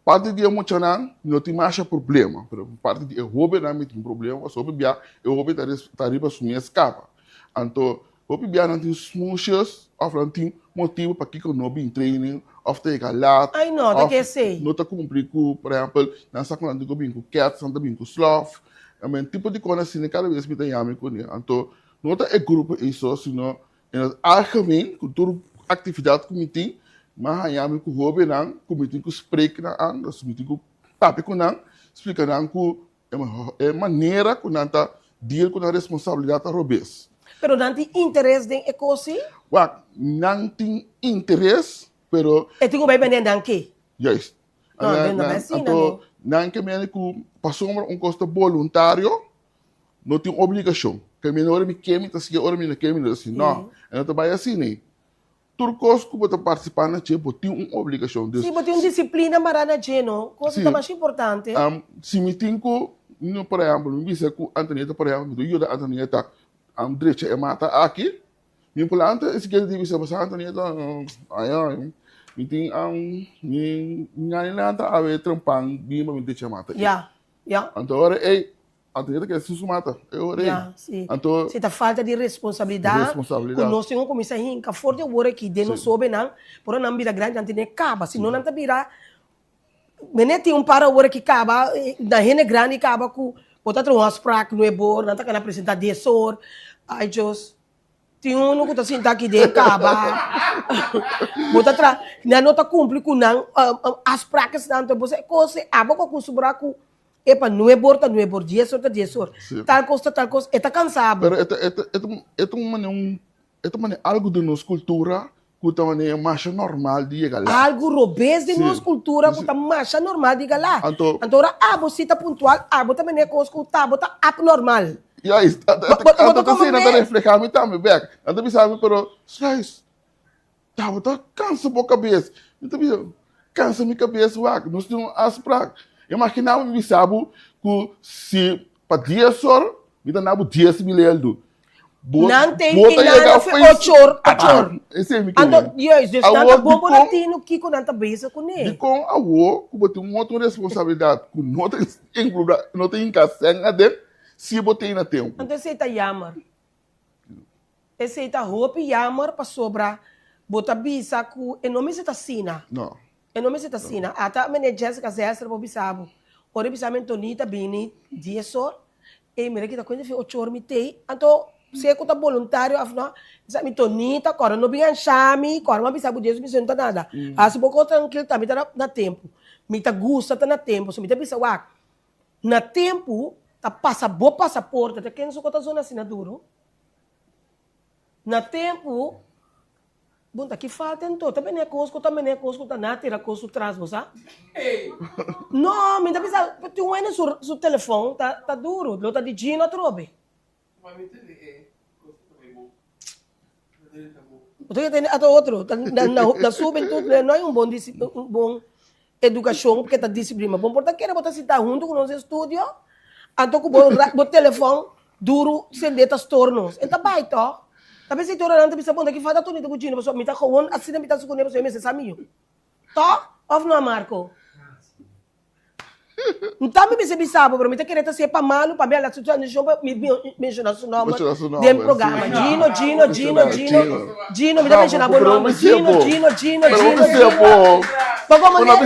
Parti di e muchanan mi no tin masha problema, pero parti di e hóbennan mi tin problema, pasobra hopi bia e hóben ta riba su mes kaba. Anto. Hopi bia nan tin smoesjes of nan tin motibu pakiko no bin training of ta yega laat Ay no, ta of ke esei. no ta kumpli ku, por ehèmpel, nan sa ku nan tin ku bin ku kèts, nan ta bin ku slòf. I mean, tipo di kos asina kada bes mi ta yama kuné. Anto no ta e grupo ei so, sino in het algemeen ku tur aktividat ku mi tin, mi a haña mi ku hóbennan ku mi tin ku spreek nan an, dus mi tin ku papia ku nan, splika nan ku E manera ku nan ta deal ku nan responsabilidat ta robes. Pero nan tin interes den e kos si? Wak, nan tin interes, pero. E tin ku bai bende nan ke? Juist. No, den no bai asina no. Anto nan ke mende ku pasobra un kos ta boluntario, no tin obligashon. Ke mende ora mi ke mi ta sigui, ora mi no ke mi no ta sigui. No, e no ta bai asina. Tur kos ku bo ta partisipá na dje, bo tin un obligashon. Sí, bo tin un disiplina mará na dje, no? Kos ta masha importante. Si mi tin ku, por ehèmpel, mi bisa ku Antonieta, por ehèmpel, mi ta yuda Antonieta drecha e mata aki, mi planta e siguiente dia bisa, Pasá Antonieta, ay, mi tin, mi ñaña lanta awe trempan bin pa mi drecha e mata aki. Ya, ya. Anto ora ei, Anto e ta keda sin su mata. E ora ei. Ya, si. Anto. Si ta falta di responsabilidat. Responsabilidat. Ku nos tin ku kuminsá hinka for di awor aki den nos hóbennan, por ora nan bira grandi nan tene kaba. Si no nan ta bira, mene tin un par awor aki kaba, nan hende grandi kaba ku bo ta traha un afsprak nuebe or, nan ta kana presentá dies or. Ai Dios. Tin unu ku ta sinta aki den kaba. Bo ta tra, nan no ta kumpli ku nan afsprakesnan. Anto bo sa e kos ei abo ku a kustumbrá ku Epa, nuebe or ta nuebe or, dies or ta dies or. Sí. Tal kos ta tal kos, e ta kansa bo. Pero e ta, e ta, e ta, e ta un manera un, e ta manera algu den nos kultura ku ta manera masha normal di yega lat. Algu robes den Sí. nos kultura ku Sí. ta masha normal di yega lat. Anto. Anto ora abo si ta puntual, abo ta manera kos ku ta bo ta abnormal. Juist, Bo, bo, bo anto ta ta asina ta komprende? refleha mi tambe bek. Nan ta bisa mi pero, Sluis, Tabata kansa bo kabes. Mi ta bisa, kansa mi kabes wak, nos tin un afsprak. Imaginá bo mi bisa bo ku si pa dies or mi ta na bo 10,000 eldo. Bo, Nan ten bo ki ta nan yega fe feis. ocho or, ocho or. Ah, esei mi Anto, kere. juist, dus nan ta Awor bon bo dikon, latino kiko nan ta bezig kuné. dikon awor ku bo tin un otro responsabilidat ku no ta inklubra, no ta hinka sèn aden, si bo tin na tempu. Anto esei ta jammer. Esei ta hopi jammer pasobra bo ta bisa ku e no mester ta asina. No. E no mester ta asina. Ata meneer Jessica Zester por bisa bo. Ora e bisa mi Antonita ta bini dies or, ey mira kita kuenta fi ocho or mi tei. Anto sea ku ta boluntario of no, bisa mi Tonita kòrda no bin ansha mi, kòrda mi a bisa bo dies mi no ta nada. Hasi bo kos trankil ta mi ta na tempu. Mi ta gusta ta na tempu. So mi ta bisa wak, na tempu ta pasa bo pasaporte ta ken su ku ta zona asina duru. Na tempu, bon ta ki falta anto? Ta bene kos ku ta mene kos ku ta na tira kos su tras, bo sa? No, mi ta bisa, tin un hende su su telefon ta ta duru, lo ta di Gino atrobe. Bo ta tende ato otro, ta na na su hubentud no hay un bon un bon edukashon ke ta disiplina. Bo por ta kere bo ta sinta huntu ku nos den studio, anto ku bo bo telefòn duru sende ta stor nos. E ta bai tòg. Ta pens'e tur nan ta bisa bon ta ki falta Tonito ku Gino pasobra mi ta gewoon asina mi ta sukuné pasobra e mester sa mihó. Tòg òf no Marco? Tambe mi mester bisa bo pero mi ta kere ta si'e pa malu pabia la su tradishon pa mi menshoná su nòmber den programa. Gino, Gino, Gino, Gino, Gino, mi ta menshoná bo nòmber. Gino, Gino, Gino, Gino, Gino. Pa komo ne?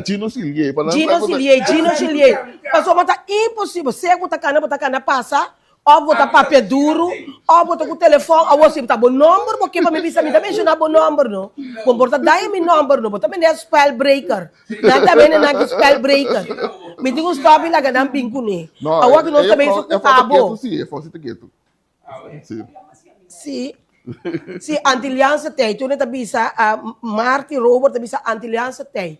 Gino Silié. Gino Silié, Gino Silié. Pasobra ta imposibel. Sea ku ta kana bo ta kana pasa. Of bo ta papia duru, of bo ta ku telefòn, awor si ta bo nòmber bo ke pa mi bisa, mi ta menshoná bo nòmber no. Bo por ta daya mi nòmber no, bo ta bende a spelbreaker. Nan ta bende nan ki spelbreaker. Mi tin ku stòp i laga nan bin kuné. Awor ku nos ta bezig ku abo. Si, si Antilliaanse tijd, tur ta bisa, Marty Robert ta bisa Antilliaanse tijd.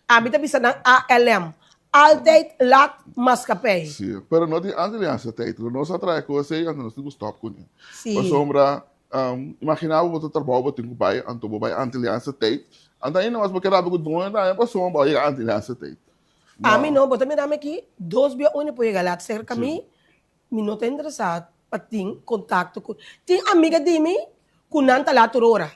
Ami ta bisa nan ALM, Altijd Laat Maatschappij. Sí, pero no tin Antilliaanse tijd. Lo nos a traha cos ei, anto nos tin cu stop cune. Sí. Pasobra, imagina bo bo ta trabao, bo tin cu bai, anto bo bai Antilliaanse tijd. Anto ainda mas bo keda bo cu doño tambe pasobra bo a yega Antilliaanse tijd. No. Ami no, bo ta mira mi aki, dos bia uni por yega laat cerca mi, Mi no ta interesá pa tin kontakto ku. Tin amiga di mi ku nan ta la tur ora.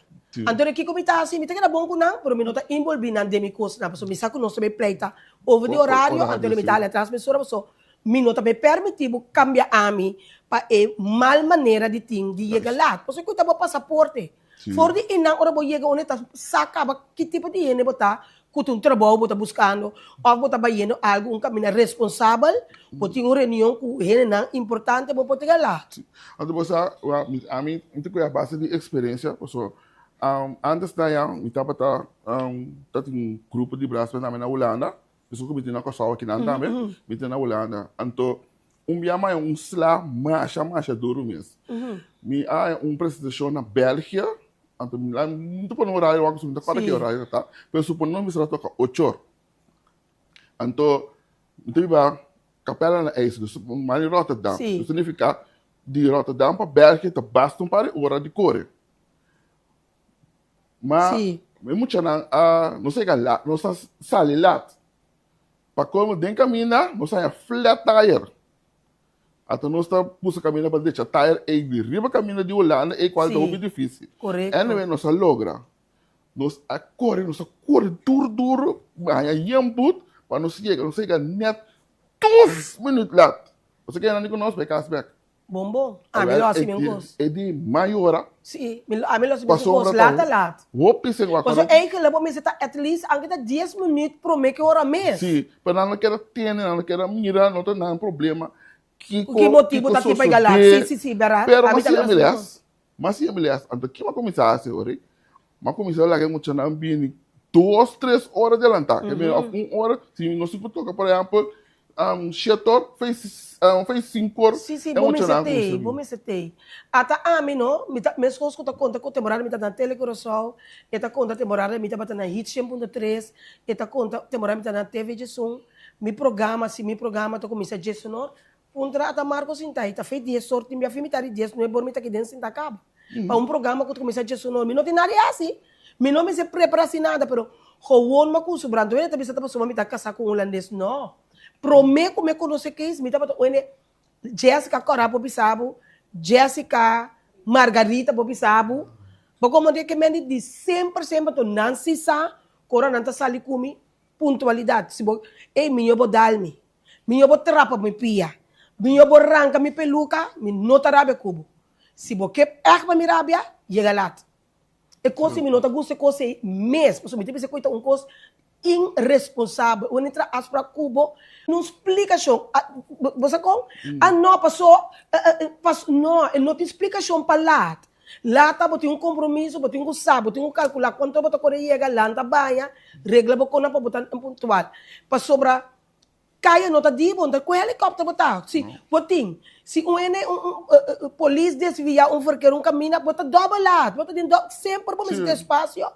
Anto di kiko mi ta hasi? Mi ta keda bon ku nan, pero mi no ta involví nan den mi kosnan, pasobra mi sa ku nos ta bay pleita over di orario, anto di mi ta hala atras mesora, pasobra mi no ta bay permití bo kambia ami. pa e mal manera di tin di yega laat. Pasobra ku ta bo pasaporte. For di einan ora bo yega unda ta sa kaba ki tipo di hende bo ta, ku ta un trabou bo ta buskando òf bo ta bayendo algu un kaminda responsabel, bo tin un reunion ku hendenan importante bo por ta laat. Anto bo sa, ami mi ta kohe a base di eksperensia pasobra antes na ya mi tabata ta tin un grupo di brasband tambe na Hulanda. Esun ku mi tin na Kòrsou akinan tambe, mi tin na Hulanda. Anto un bia maya un sla masha masha duru mes. Mi a haña un presentashon na Belgia, anto mi la mi ta pone un orario wak mi ta kòrda ki orario ta, pero supone nos mester a toka ocho or. Anto mi ta biba Capelle aan de IJssel, dus mas di Rotterdam. Eso significa di Rotterdam pa Belgia ta basta un par di ora di kore. Ma Sí. e muchanan a nos a yega lat, nos a sali lat. Pa colmo den caminda nos a haña flat tire. Ata nos ta buska caminda pa drecha tire ey di riba caminda di Hulanda ey cual ta Sí. hopi dificil. Correcto. Anyway nos a logra. Nos a core, nos a core duro duro, haña yen but pa nos yega. Nos a yega net dos minuut lat. Nos a keda nan di cu nos bay cas bek. Bon bon. Ami lo hasi mi kos. E di mayora. Si, ami lo hasi mi kos laat a laat. Hopi sen wak. Paso eigenlijk bo mester ta at least anke ta dies minuut prome ke ora mes. Si, pero nan no keda tene, nan no keda mira, no ta nan problema. Kiko, Ku ki motibo ta kipa e galat. Si, si, si, bèrdat. Pero mi a siña mi les, mi a siña mi les. Anto ki mi a kuminsá hasi ora? Mi a kuminsá laga e muchanan bini dos, tres ora delantá. Ke mira, òf un ora, si nos por toka por ehèmpel shete or, fei sinku or, Sí, sí, e bo mester muchanan tei, kuminsá bo bini. mester tei. Ata ami no, mi ta, meskos ku ta konta ku temporada mi ta na Tele Curaçao, e ta konta temporada mi tabata na Hit 100.3, e ta konta temporada mi ta na TV Djesun, mi programa, si mi programa ta kuminsá djesun or, Puntra ata Marco sinta i ta fe dies or tin bia fin mitad di dies nuebe or mi ta kiden sinta kaba. Pa un programa ku ta kuminsá djesun or mi no tin nada di hasi. Mi no mester prepara si nada pero gewoon mi a kusubra. Anto hende ta bisa ta pasobra mi ta kasá ku un hulandes. No. Promé ku mi a konosé Kees mi tabata un hende Jessica Kòrá por bisa bo, Jessica Margarita por bisa bo. Bo komo di ke men di semper semper to nan si sa ku ora nan ta sali ku mi puntualidat. Si bo ey mi yo bo dal mi. Mi no bo trapa mi pia. Mi no bo ranka mi peluka, mi no ta rabia ku bo. Si bo ke ègt pa mi rabia, yega lat. E kos ei mi no ta gusta e kos ei mes, pasobra mi ta bisa ku e ta un kos iresponsabel. Wen e traha afsprak ku bo, no splikashon. Bo sa kon? Ah no, paso, paso, no, e no tin splikashon pa lat. Lat ta bo tin un kompromiso, bo tin ku sa, bo tin ku kalkulá kuantu bo ta kore yega, lanta baña, regla bo kona pa bo ta puntual. Pasobra Kaya no ta di bo, no ta ku helikòpter bo ta. Si bo tin, si un hende, un un polis desviá un verkeer un kaminda, bo ta dòbel laat, bo ta den dòbel, semper bo mester espasio.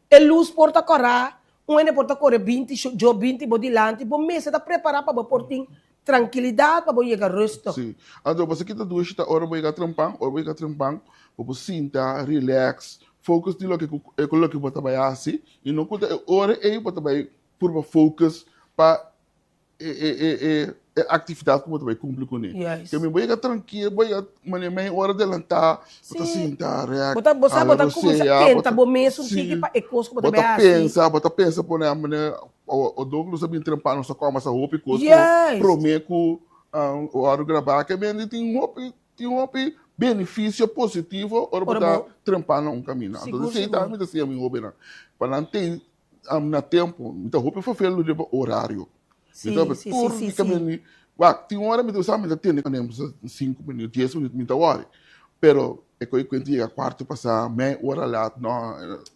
E lus por ta kòrá, un hende por ta kore binti, djo binti bo dilanti, bo mester ta prepará pa bo por tin trankilidat pa bo yega rustig. Sí. Anto bo sa kita dushi ta ora bo yega trempan, ora bo yega trempan, bo por sinta, relax, focus di loke ku loke bo ta bai hasi i no ku ta e ora ei bo ta bai Purba focus pa e e e e e actividad ku bo ta bai cumpli kuné. Juist. Ke mi bo yega trankil, bo yega mane mei ora adelantá, bo ta Sí. sinta, rèk, Bo ta, bo sa hala bo ta kuminsá rosea, bo tenta ta bo mes un sí, tiki pa e kos ku bo ta bo bai ta hasi. pensa, bo ta pensa pone a mane o o don ku nos a bin trempa nos a kòmbersa hopi kos ku Juist. promé ku wòrdu grabá. Ke mende tin hopi tin hopi benefisio positivo ora bo Ora ta bo trempa na un kaminda. Sigur, Anto esei sigur. tambe mi ta siña mi hóbennan pa nan ten na tempo mi ta hopi vervelend riba horario. Mi ta Sí, sí, sí, tur sí, mi sí. kaminda wak tin ora mi ta sa mi ta tende sinku minuut dies minuut mi ta wòri pero e koe kuenta yega kuarto pasá mei ora lat no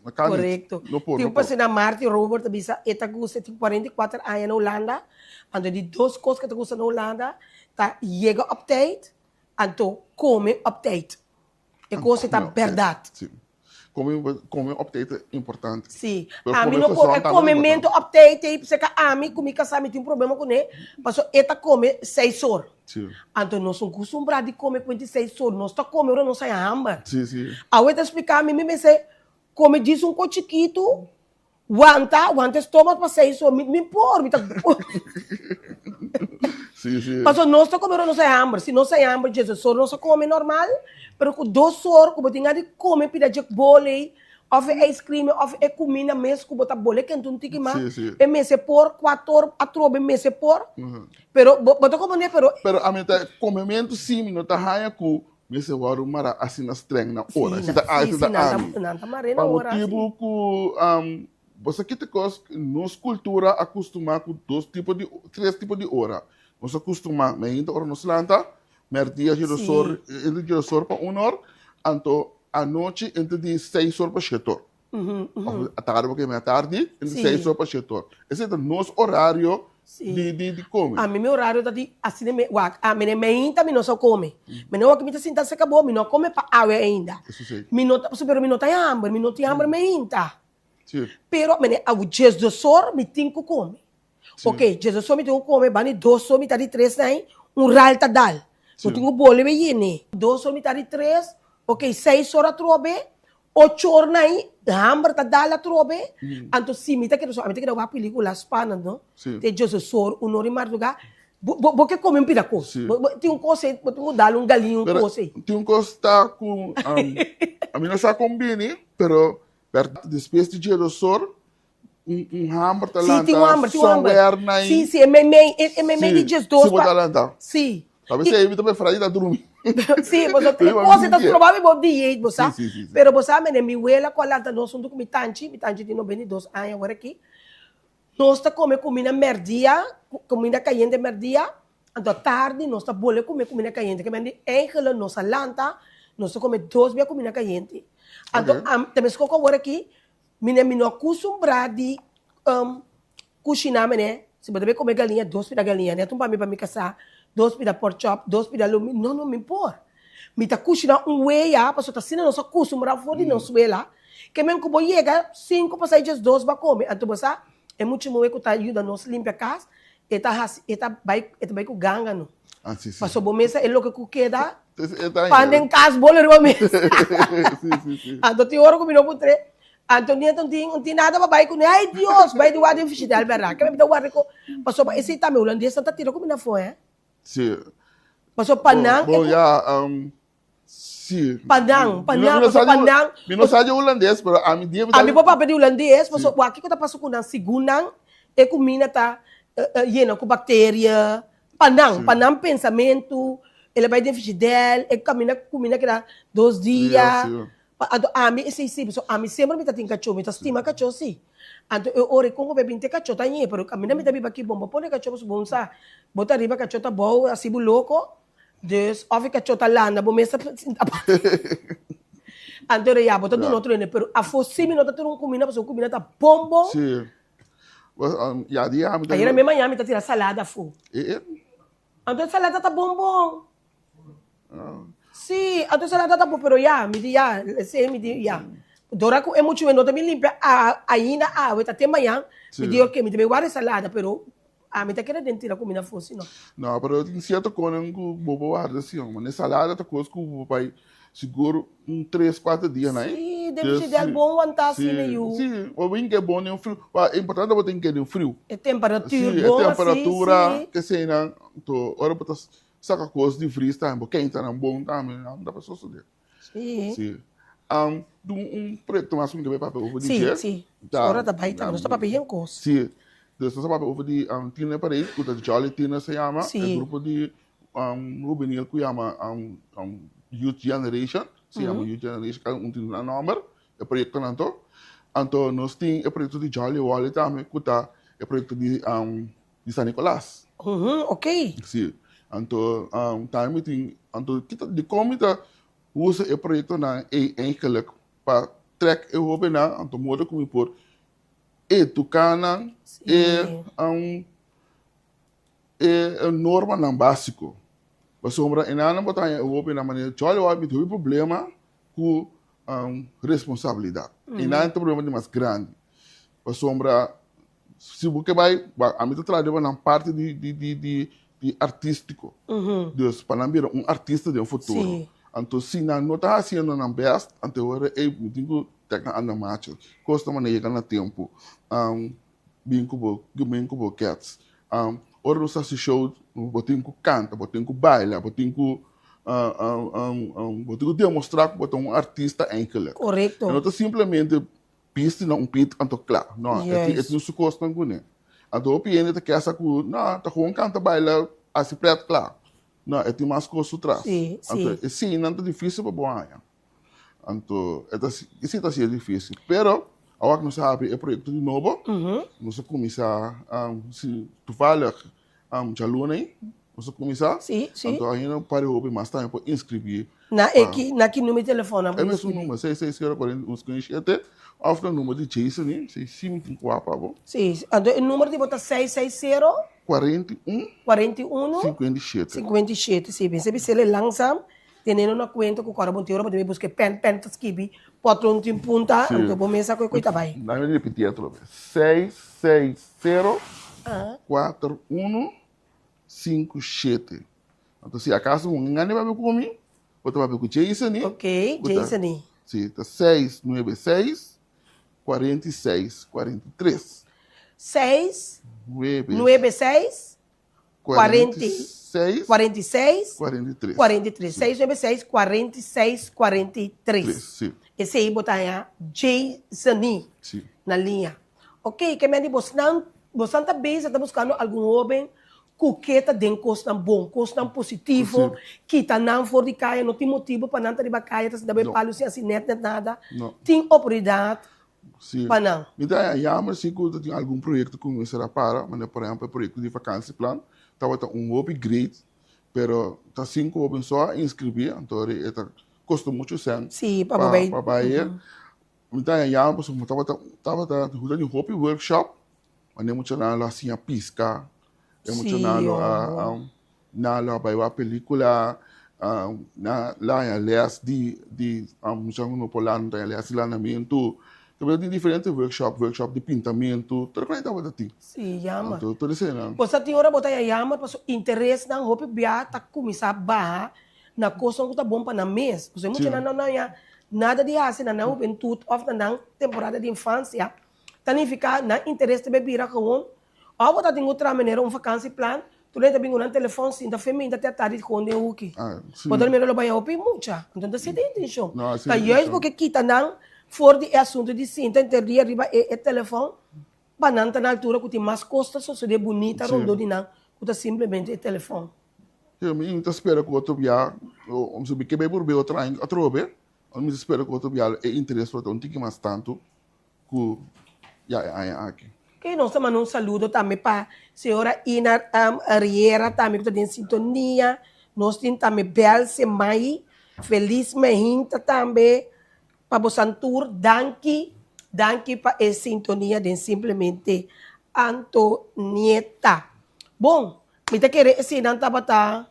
no kan nit Korekto. no por Tin no un por. persona Martin Robert ta bisa e ta gusta e tin 44 aña na Hulanda anto di dos kos ku e ta gusta na Hulanda ta yega op tijd anto kome op tijd. E kos ei ta bèrdat. Sí. Kome, kome op tijd ta importante. Sí. Pero Ami kome no por, gezond e tambe ta komementu importante. op tijd ei, pasobra ka ami ku mi kasá mi tin un problema kuné, pasobra e ta kome seis or. Sí. Anto nos no kustumbrá di kome kuenti seis or, nos ta kome ora nos haña hamber. Sí, sí. Awe ta splika mi, mi mester kome djis un kos chikitu, Wanta, wanta estómago pa seis or, mi, mi por, mi ta. Sí, sí. Paso nos ta come ora nos hay hamber. Si nos hay hamber, djes or nos a come normal, pero cu dos or cu bo tin gana di come pida dje bol ey, Of e ice cream of e cuminda mes cu bo ta bole kente un tiki mas, e mester por cuator atrobe mester por, pero bo bo ta comprende pero. Pero ami ta comemento si mi no ta haya cu mester worde mara asina streng na ora, si ta si ta ami. Pa motibu cu bo sa kita cos nos cultura a custuma cu dos tipo di tres tipo di ora, nos a custuma mainta ora nos lanta, merdia djedosor entre djedosor pa un or, anto Anochi entre di seis or pa shete or. Of atardi porque mi atardi entre seis or pa shete or. Esei ta nos horario di di di come. Ami mi horario ta di asina mi wak ami ne meinta mi no sa come. Mi no wak mi ta sinta serka bo mi no come pa awe ainda. Mi no ta pero mi no ta hamber mi no tin hamber meinta. Pero mi ne awe diesdos or mi tin ku come. Ok, djesdos or mi tin ku kome, bani dos or mitad di tres na ei, un ral ta dal. Bo tin ku bolbe yene. Dos or mitad di tres, ok, seis or atrobe, ocho or na ei, hamber ta dal atrobe. Anto si mi ta keda so, ami ta keda wak pelicula spannend no. Te djesdos or, un or di marduga, bo bo bo ke kome un pida kos. Bo bo tin un kos ei, bo tin ku dal un galin un kos ei. Tin un kos ta ku ami no sa kon bini, pero bèrdat despues di djesdos or, Un, un hamber ta Sí, lanta tin un hamber, tin un hamber. somewhere na Sí, sí, e meimei, e, e meimei di Sí, 12 sí, bo pa ta lanta. Sí. A veces I aí mi ta prefera di ta drumi. Sí, bo sa, Te e cosa ta sinti. probable bo dieet, bo Sí, sa. sí, sí, sí. Pero bo sa, mene, mi wela cu a lanta nos hunto cu mi tanchi, mi tanchi tin 92 aña awor aki. Nos ta come cuminda merdia, cuminda cayente merdia, anto atardi nos ta bolbe come cuminda cayente. Ke men di eigenlijk nos a lanta, nos ta come dos bia cuminda cayente. Anto, Okay. am, ta mesco cu awor aki, Mine mi no a kustumbrá di kushiná mene, si bo ta bay kome galiña dos pida galiña net un pa mi pa mi kasá, dos pida pork chop, dos pida lumi, no no mi por. Mi ta kushiná un wea pasobra ta asina nos a kustumbrá for di nos wela, ke men ku bo yega sinku pasá djes dos bo a kome, anto bo sa e mucha muhé ku ta yuda nos limpia kas e ta hasi e ta bai e ta bai ku ganga no, pasobra bo mesa e loke ku keda Pan den kas bolo riba mesa. Anto tin ora ku mi no por trae. Anto nieto no tin, no tin nada pa bai kuné. Ai Dios, bai di warda den fishidèl bèrdat. Ke mi ta warda ku, pasobra esei tambe hulandesnan ta tira kumida afó, hè. Sí. Pasobra pa nan. Bon, ya, sí. Pa nan, pa nan, pasobra pa nan. Mi no sa di hulandes, pero ami dia mi ta. Ami por papia di hulandes, pasobra wak kiko ta pasa ku nan, segun nan e kumida ta yena ku bakteria. Pa nan, pa nan pensamentu, el a bai den fishidèl, e kaminda kuminda keda dos dia. Pa anto ami esei si, pasobra ami semper mi ta tin kachó, mi ta stima kachó si. Anto e ora kon ku bo a bin te kachó ta ñe, pero kaminda mi ta biba aki bon bo pone kachó pasobra bo sa, bo ta riba kachó ta bou hasi bo loko, dus òf e kachó ta landa bo mes ta sinta aparte. Anto ya bo ta duna otro hende, pero afó si mi no ta tira un kuminda pasobra un kuminda ta bon bon. Ya di ami ta. Ayera mi mañana mi ta tira salada afó. E e. Anto e salada ta bon bon. Sí, anto e salada ta bon, pero ya, mi di ya, esei mi di ya. Dora ku e muchu no ta bin limpia ainda awe, ta te mañan, mi di oke, mi ta bin warda e salada, pero ami ta keda den tira kuminda afó si no. No, pero tin sierto konan ku bo por warda si, man. E salada ta kos ku bo bai Sigur un tres kuater dia na ei. Sí, den frigider bon wantá asina yu. Sí, bo bin ke bon den friu. Pa e importante bo tin ke den friu. E temperatura bon así, sí. E temperatura keseinan, to ora bo ta saka kos di vries tambe bo keinta nan bon tambe, nan ta pa sosodé. Sí. Sí. Dun un proyekto mas ku mi ta bai papia over di dje. Sí, sí. Ora ta bai tambe, nos ta papia yen kos. Sí. Dus nos ta papia over di Tiener Parade, ku ta Jolly Tiener se yama, e grupo di Juvenil ku yama Youth Generation, se yama Youth Generation, kada un tin nan nòmber, e proyektonan to. Anto nos tin e proyekto di Jolly Wally tambe ku ta e proyekto di di San Nicolas. Ok. Si, anto tambe mi tin, anto kita dikon mi ta usa e proyektonan ei eigenlik pa trèk e hóbennan, anto modo ku mi por eduká nan e E normanan básiko. Pasobra e nan bo ta haña e hopinan manera Jolly Wild mi tin hopi problema ku responsabilidat. E nan ta problema di mas grandi. Pasobra si bo ke bai, ami ta traha riba nan parti di di di di di artístiko. Dus pa nan bira un artista den futuro. Anto si nan no ta hasiendo nan bèst, anto e ora ei mi tin ku tek nan anda macho. Kos ta manera yega na tempu. Bin ku bo bin ku bo kets. Ora nos hasi show bo tin ku kanta, bo tin ku baila, bo tin ku. Bo tin ku demostrá ku bo ta un artista eigenlijk. Korekto. E no ta simplemente bisti na un pit anto kla. No, e tin e tin su kosnan kuné. Anto hopi hende ta kesa ku no, ta gewoon kanta baila hasi pret kla. No, e tin mas kos su tras. Sí, sí. Anto eseinan ta difísil pa bo haña. Anto e ta esei ta hasié difísil. Pero awor ku nos a habri e proyekto di nobo, nos a kuminsá si toevallig djaluna ei nos a kuminsá. Sí, sí. Anto ainda un par di hopi mas tambe por inskribí. Na e ki na ki numero di telefòn nan por E mesun inskribí? numero, seis seis sero kuarenta i un sesenta i shete, òf na numero di Jason ei, si si mi tin kua pa bo. Sí, anto e numero di bo ta seis seis sero. 41. 41. 57. 57, sí. Mester bis'el e langzaam, teniendo na kuenta ku kòrda bon tin ora bo debe buska e pèn, pèn ta skibi, potlood tin punta, Sí. anto bo mes sa ku e koi ta bai. Dame repetí atrobe. Seis, seis, sero, kuater, uno, sinku, shete. Anto si akaso un ngani papia ku mi, bo ta papia ku Jasony. Ok, ku ta- Jasony. Sí, ta seis, nuebe, seis, 46, 43. 6, 9, 9, 6, 46, 46, 43. 43. 6, 9, 6, 46, 43. Sí. Esei bo ta haña Jasony Sí. na liña. Ok, ke men di bosnan, bosnan ta bezig ta buskando algun hoben ku ke ta den kosnan bon, kosnan positivo, kita nan for di kaya, no tin motibu pa nan ta riba kaya ta sinta bai palu sin hasi nèt nèt nada, tin oportunidat pa nan. Mi ta haña jammer si ku ta tin algun proyekto ku mester a para, manera por ehèmpel e proyekto di vakansieplan tabata un hopi great, pero ta sinku hoben so a inskribí, anto e ta kosta muchu sèn pa bai. Mi ta haña jammer pasobra tabata tabata tin hopi workshop. Wanneer e muchanan lo a siña piska, e muchanan lo a nan lo a bai wak pelikula, nan lo a haña lès di di muchanan ku no por landa ta haña lès di landamentu. Tabata tin diferente workshop, workshop di pintamentu, tur kos tabata tin. Sí, jammer. Anto tur eseinan. Bo sa tin ora bo ta haña jammer pasobra interesnan hopi bia ta kuminsá baha na kosnan ku ta bon pa nan mes. Pasobra e muchanan no a haña nada di hasi na nan hubentut òf na nan temporada di infansia. Ta nifiká nan interes ta bay bira gewoon òf bo ta tin ku traha manera un vakansieplan, tur nan ta bin ku nan telefòn sinta fe minta te atardi gewoon den huki. Bo ta mira lo baña hopi mucha. Anto no ta sinti intenshon. Ta juist bo ke kita nan for di e asuntu di sinta henter dia riba e e telefòn pa nan ta na altura ku tin mas kos ta sosodé bunita rondó di nan ku ta simplemente e telefòn. Mi ta spera ku otro bia, mi ke bay por bay otro aña atrobe, mi ta spera ku otro bia e interes lo ta un tiki mas tantu. Ku ya e aña aki. Ok, nos ta manda un saludo tambe pa señora Ina Riera tambe ku ta den sintonia. Nos tin tambe Belse Mai, Feliz Mehinta tambe pa bosan tur. Danki, danki pa e sintonia den Simplemente Antonieta. Bon, mi ta kere eseinan tabata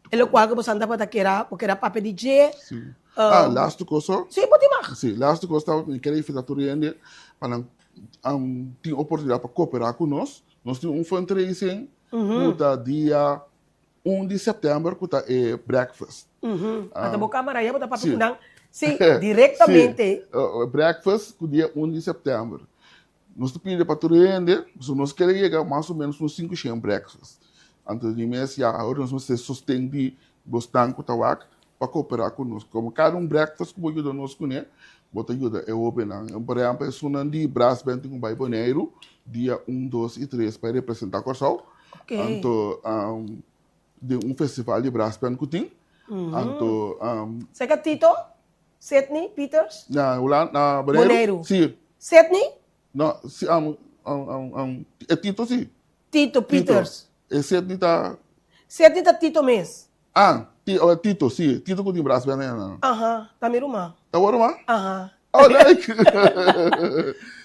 E lokual ku bosan tabata kera, bo kera papia di dje. Sí. Ah, laatste kos hoor. Sí, bo tin mag. Sí, laatste kos ta, mi kere invitá tur hende pa nan tin oportunidat pa kooperá ku nos. Nos tin un fundraising ku ta dia un di sèptèmber ku ta e breakfast. Ata bo kamara ya bo ta papia ku nan. Sí, direktamente. Sí, breakfast ku dia un di sèptèmber. Nos ta pidi pa tur hende, pasobra nos kere yega mas o menos un 500 breakfast. Anto di mes ya ahora nos mester sosten di bosnan ku ta wak pa koperá ku nos. Komo kada un breakfast ku bo yuda nos kuné, bo ta yuda e hóbennan. Por ehèmpel esunnan di brassband tin ku bai Boneiru dia un, dos i tres pa e representá Kòrsou. Anto den un festival di brassband ku tin. Anto. Seka Tito? Sidney Peters? Na Hulanda, na Boneiru. Boneiru. Sí. Sidney? No, si, um, um, um, um, e Tito sí. Tito Peters. Tito. E Sidney ta... Sidney ta Tito mes. Ah, ti, oh, Tito, sí. Tito ku tin bras bene na. Aha, ta mi ruman. Ta bo ruman? Aha. Oh, leuk.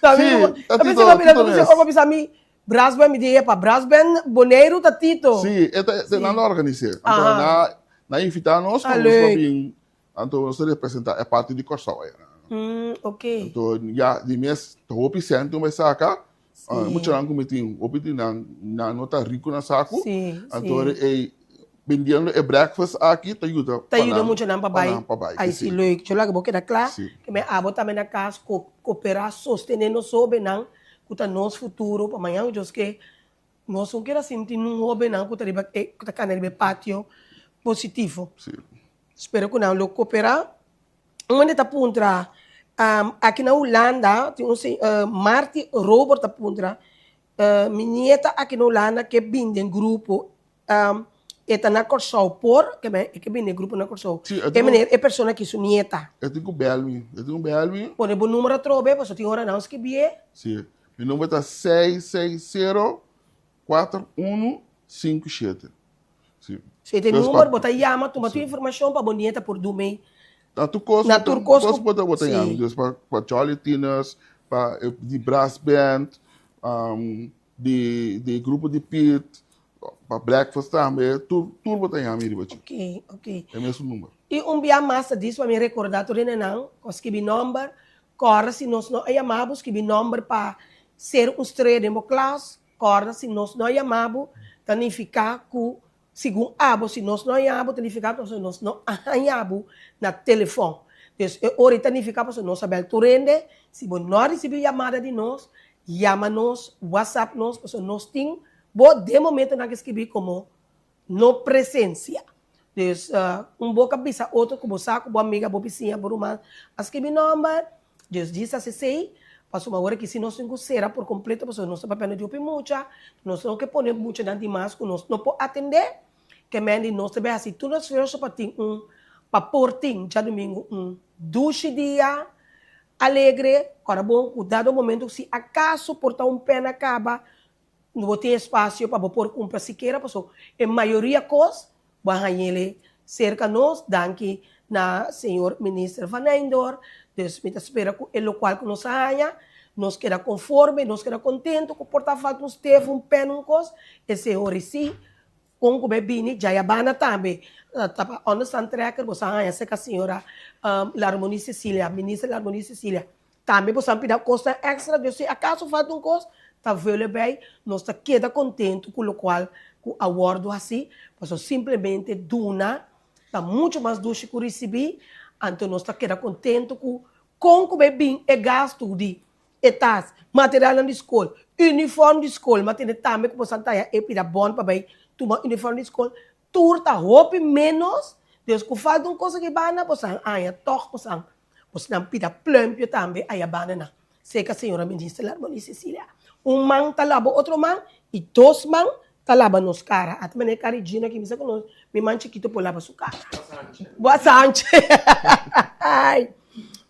Ta mi ruman. Sí, ta Tito, Tito mes. Ta bisa mi, brass band, mi di, epa, brass band Boneiru ta Tito. Sí, e ta, e nan lo organis'é. Anto na, na invitá nos pa Ah, nos pa leuk. bin Anto nos ta representa e parti di Kòrsou aya. Mm, ok. Anto ya di mes ta hopi sèn ku mi saka. Sí. Muchanan ku mi tin hopi di nan, nan no ta riku na saku. Sí, Anto sí. e bendiendo e breakfast aki ta yuda Ta pa yuda nan, muchanan pa pa bai. nan pa bai. Ai sí, leuk. Yo laga bo keda kla. Sí. Ke men abo tambe na kas ko koperá, sostené nos hóbennan ku ta nos futuro pa mañan. Dios ke nos no keda sinti nun hóbennan ku ta riba e ku ta kana riba e patio positivo. Sí. Spero ku nan lo koperá. Un hende ta puntra, aki na Hulanda tin un Marty Robert ta puntra, mi nieta aki na Hulanda ke bin den grupo, e ta na Kòrsou por? Ke men e ke bin den grupo na Kòrsou. Sí, e E meneer, e persona aki su nieta. E tin ku bèl mi, e tin ku bèl mi. Pone bo numero atrobe pasobra tin ora nan skibié. Sí, mi number ta 660 4157. Sí. Si e number bo ta yama tuma tur informacion pa bo nieta por du mei. Na tur cos Na tur cos bo ta bo ta yama. Dus pa pa Jolly Tieners, pa di brass band, di di grupo di Piet, pa breakfast tambe, tur tur bo ta yama riba dje. Ok, ok. E mesun number. I un bia mas ta dis pa mi recorda tur hendenan cu a skibi nomber, corda si nos no a yama bo skibi nomber pa ser un strea den bo klas, Kòrda si nos no a yama bo ta nifiká ku segun abo si nos no a yama bo ta nifiká pasobra nos no a haña bo na telefòn. Dus e ora ei ta nifiká pasobra nos a bèl tur hende, si bo no a risibí yamada di nos, yama nos, whatsapp nos pasobra nos tin bo den momentonan ke skibí komo No presencia. Dus un boca bisa otro cu bo sa cu bo amiga, bo bisiña, bo ruman a scribi nomber. Dus djis haci esey, pasobra awor aki si nos tin cu cera por completo pasobra nos ta papiando di hopi mucha, nos no ke pone muchanan di mas cu nos no por atende. Ke men di nos ta bay haci tur nos esfuerzo pa tin un, pa por tin djadumingo un dushi dia alegre, ora bon cu dado momento si acaso por ta un pena caba, No bo tin espacio pa bo por cumpra sikiera paso e mayoria cos bo a hañele cerca nos danki na señor Minister Van Nijndor dus mi ta spera cu e locual cu nos a haña nos keda conforme nos keda contento cu por ta falta un stef un pen un cos esey hori si con cu bay bini djayabana tambe ta pa onderstand trekker bo sa haña cerca señora Larmonie Cecilia Minister Larmonie Cecilia Tambe boso a pida kosnan èkstra, dus si akaso falta un kos, ta vele bei, nos ta keda kontentu ku lokual ku a wòrdu hasí, pasobra simplemente duna ta muchu mas dushi ku risibí, anto nos ta keda kontentu ku kon ku bai bin e gastu di e tas, materialnan di skol, unifòrm di skol, m'a tende tambe ku boso a taya e pida bòn pa bai tuma unifòrm di skol, tur ta hopi ménos, dus ku falta un kos aki banda boso a haña tòg boso a Bosnan pida plumpio tambe aya banda nan. Seca señora minister Larmonie Cecilia. Un man ta laba otro man y dos man ta laba nos cara. Ata manera cari Gino aki misa cu nos mi man chikito por laba su cara. Boa Sanche.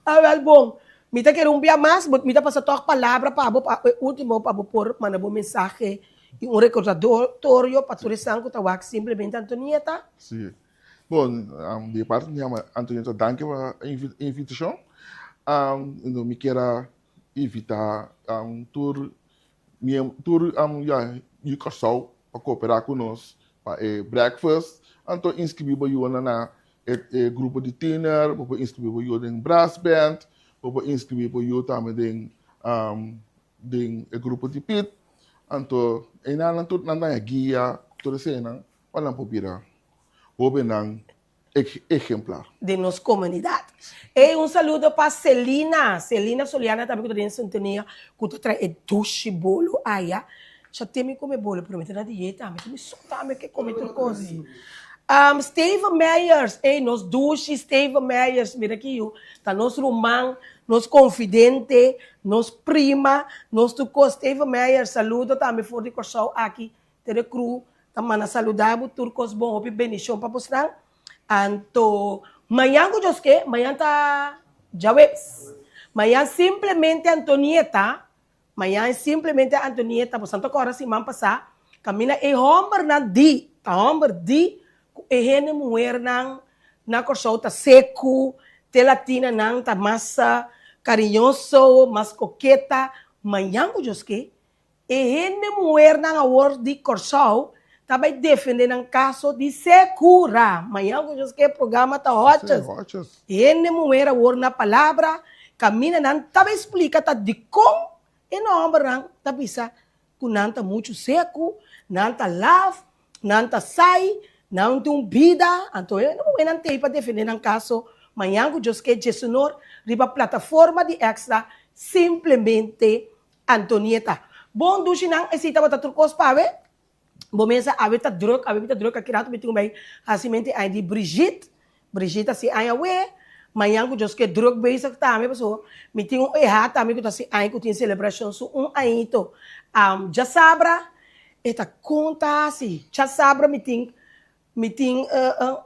Awel bon. Mi ta kere un bia mas but mi ta pasa toch palabra pa bo pa e ultimo pa bo por manda bo mensahe y un recordatorio pa tur esnan cu ta wak simplemente Antonieta. Si. Bon, di e parti mi yama Antonieta, danki pa e invitashon. Mi kier a invitá tur tur ya yu Kòrsou pa kooperá ku nos pa e breakfast. Anto inskribí bo yunan na e grupo di tiner, bo por inskribí bo yu den brass band, bo por inskribí bo yu tambe den den e grupo di pit. Anto einan nan tur nan ta haña guia tur eseinan. Pa nan por bira hóbennan ehemplar. Den nos komunidat. Ey un saludo pa Celina, Celina Soliana tambe ku ta den sintonia ku ta trae e dushi bolo aya. Cha tin mi kome bolo pero mi ta na dieta mi ta mi so tambe ke kome tur kos. Steven Meyers, ey nos dushi Steven Meyers mira ki yu ta nos ruman, nos konfidente, nos prima, nos tur kos. Steven Meyers saludo tambe for di Kòrsou aki Tere Cru ta manda saluda bo tur kos bon hopi bendicion pa bosnan anto mañan ku Dios ke mañan ta djaweps mañan simplemente Antonieta mañan simplemente Antonieta bosan ta kòrda siman pasá kaminda e hòmbernan di ta hòmber di ku e hende muhernan na Kòrsou ta seku te latinanan ta mas kariñoso mas koketa mañan ku Dios ke E hende muhernan awor di Kòrsou ta bai defende nan kaso di sekura. Mañan ku Dios ke programa ta hòchas. Hende muher awor na palabra kaminda nan ta bai splika ta dikon e nòmbernan ta bisa ku nan ta muchu seku, nan ta laf, nan ta sai, nan tin un bida. Anto e hende muhernan t'ei pa defende nan kaso mañan ku Dios ke djesunor riba plataforma di Extra simplemente Antonieta, Bon dushi nan esei tabata tur kos pa awe. Bo mesa awe ta druk, awe mi ta druk, aki rato mi tin ku bai hasi mente ai di Brigitte. Brigitte a si aña we, mañan ku Dios ke druk bezig tambe pasobra mi tin un eha tambe ku ta si aña ku tin selebrashon su un añito. Djasabra e ta konta si djasabra mi tin mi tin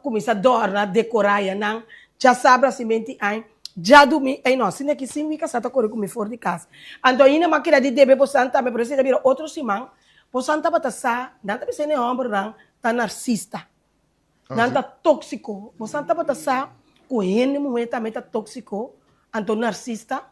kuminsá dòrna dekorá yanan djasabra si menti aña djadumi ey no asina ki sin mi kasá ta kore ku mi for di kas. Anto ainda mi a keda di debe bosan tambe pero esei ta bira otro siman bosan tabata sa nan ta bisa e hòmbernan ta narsista. Nan ta tóksiko. Bosan tabata sa ku hende muhé tambe ta tóksiko, anto narsista?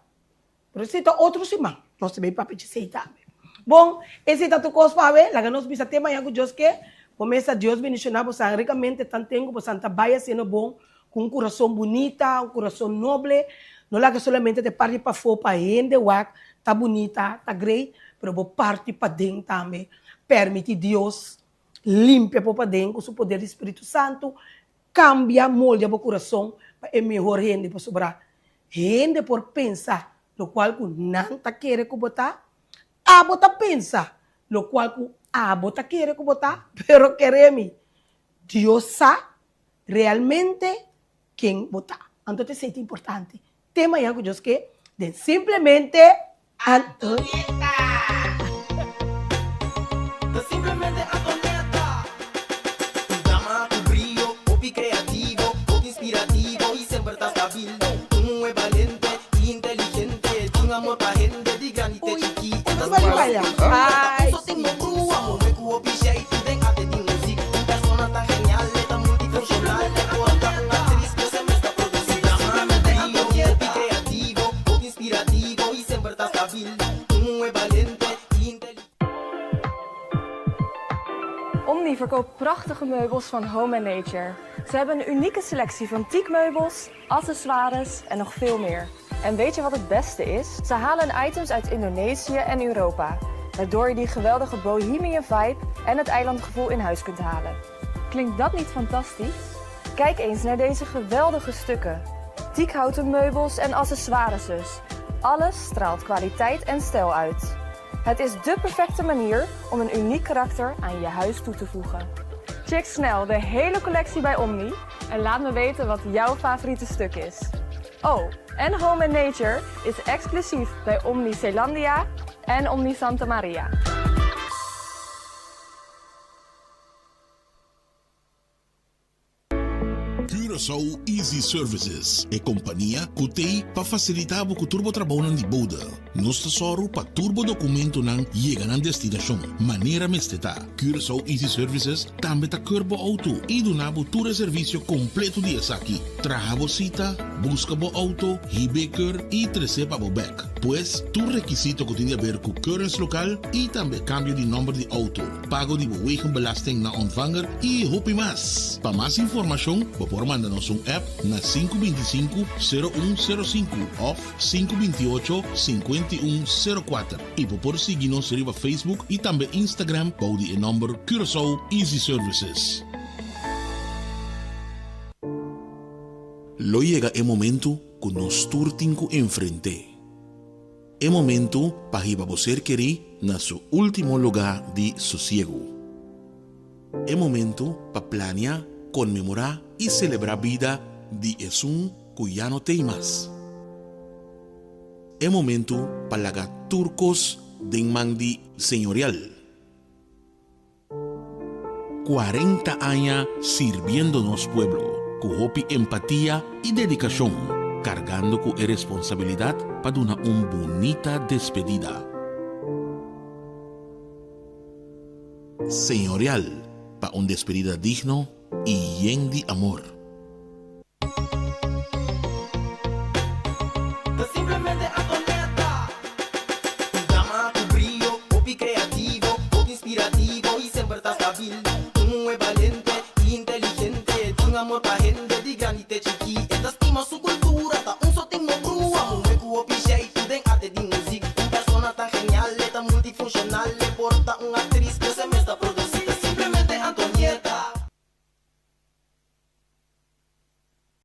Pero esei ta otro siman. Nos ta bay papia djesei tambe. Bon, esei ta tur kos pa awe. Laga nos bisa te mañan ku Dios ke. Bo mester Dios bendishoná bosan rikamente tanten ku bosan ta bai hasiendo bon ku un kurason bunita, un kurason noble. No laga solamente ta e parti pafó pa hende wak ta bunita, ta grei, pero bo parti paden tambe. Permití Dios Limpia bo paden ku su poder di Spiritu Santu, kambia, moldia bo kurason pa e mihor hende pasobra hende por pensa lokual ku nan ta kere ku bo ta, abo ta pensa lokual ku abo ta kere ku bo ta, pero kere mi, Dios sa realmente ken bo ta. Anto ta esei ta importante. Te mañan ku Dios ke den simplemente Antonieta. Ta simplemente Antonieta. Un dama ku brio, hopi kreativo, hopi inspirativo i semper ta stabil. Un muhé balente i inteligente, tin amor pa hende di grandi te chikí. E ta Baila. Ai, so tin brua, muhé ku hopi sheitu den arte di muzik. Un persona tan genial, e ta multifunshonal, e por ta un aktris, pero se mes ta produsí. Simplemente Antonieta. Hopi kreativo, hopi inspirativo i semper ta stabil. Un muhé balente i inteligente. Omni verkoopt prachtige meubels van Home and Nature. Ze hebben een unieke selectie van teakmeubels, accessoires en nog veel meer. En weet je wat het beste is? Ze halen items uit Indonesië en Europa, waardoor je die geweldige bohemian vibe en het eilandgevoel in huis kunt halen. Klinkt dat niet fantastisch? Kijk eens naar deze geweldige stukken. Teakhouten meubels en accessoires dus. Alles straalt kwaliteit en stijl uit. Het is dé perfecte manier om een uniek karakter aan je huis toe te voegen. Check snel de hele collectie bij Omni en laat me weten wat jouw favoriete stuk is. Oh, en Home and Nature is exclusief bij Omni Zeelandia en Omni Santa Maria. Curaçao Easy Services, e kompania ku t'ei pa fasilitá bo ku tur bo trabounan di bode. Nos ta sòru pa tur bo dokumentonan yega nan destinashon manera mester ta. Curaçao Easy Services tambe ta keur bo outo i duna bo tur e servisio kompleto di esaki. Traha bo sita, buska bo outo, hib'é keur i tres'é pa bo bèk. Pues, tur rekisito ku tin di aber ku keurens lokal i tambe kambio di nòmber di outo, pago di bo wegenbelasting na ontvanger i hopi mas. Pa mas informashon bo por manda nos un app na 525 0105 òf 528 5104 i bo por sigui nos riba Facebook i tambe Instagram bou di e nòmber Curaçao Easy Services. Lo yega e momentu ku nos tur tin ku enfrent'é. E momentu pa hiba bo ser kerí na su último lugá di sosiegu. E momentu pa plania, konmemorá i selebrá bida di esun ku ya no t'ei mas. E momentu pa laga tur kos den man di Señorial. 40 aña sirbiendo nos pueblo ku hopi empatia i dedikashon, kargando ku e responsabilidat pa duna un bunita despedida. Señorial pa un despedida digno i yen di amor.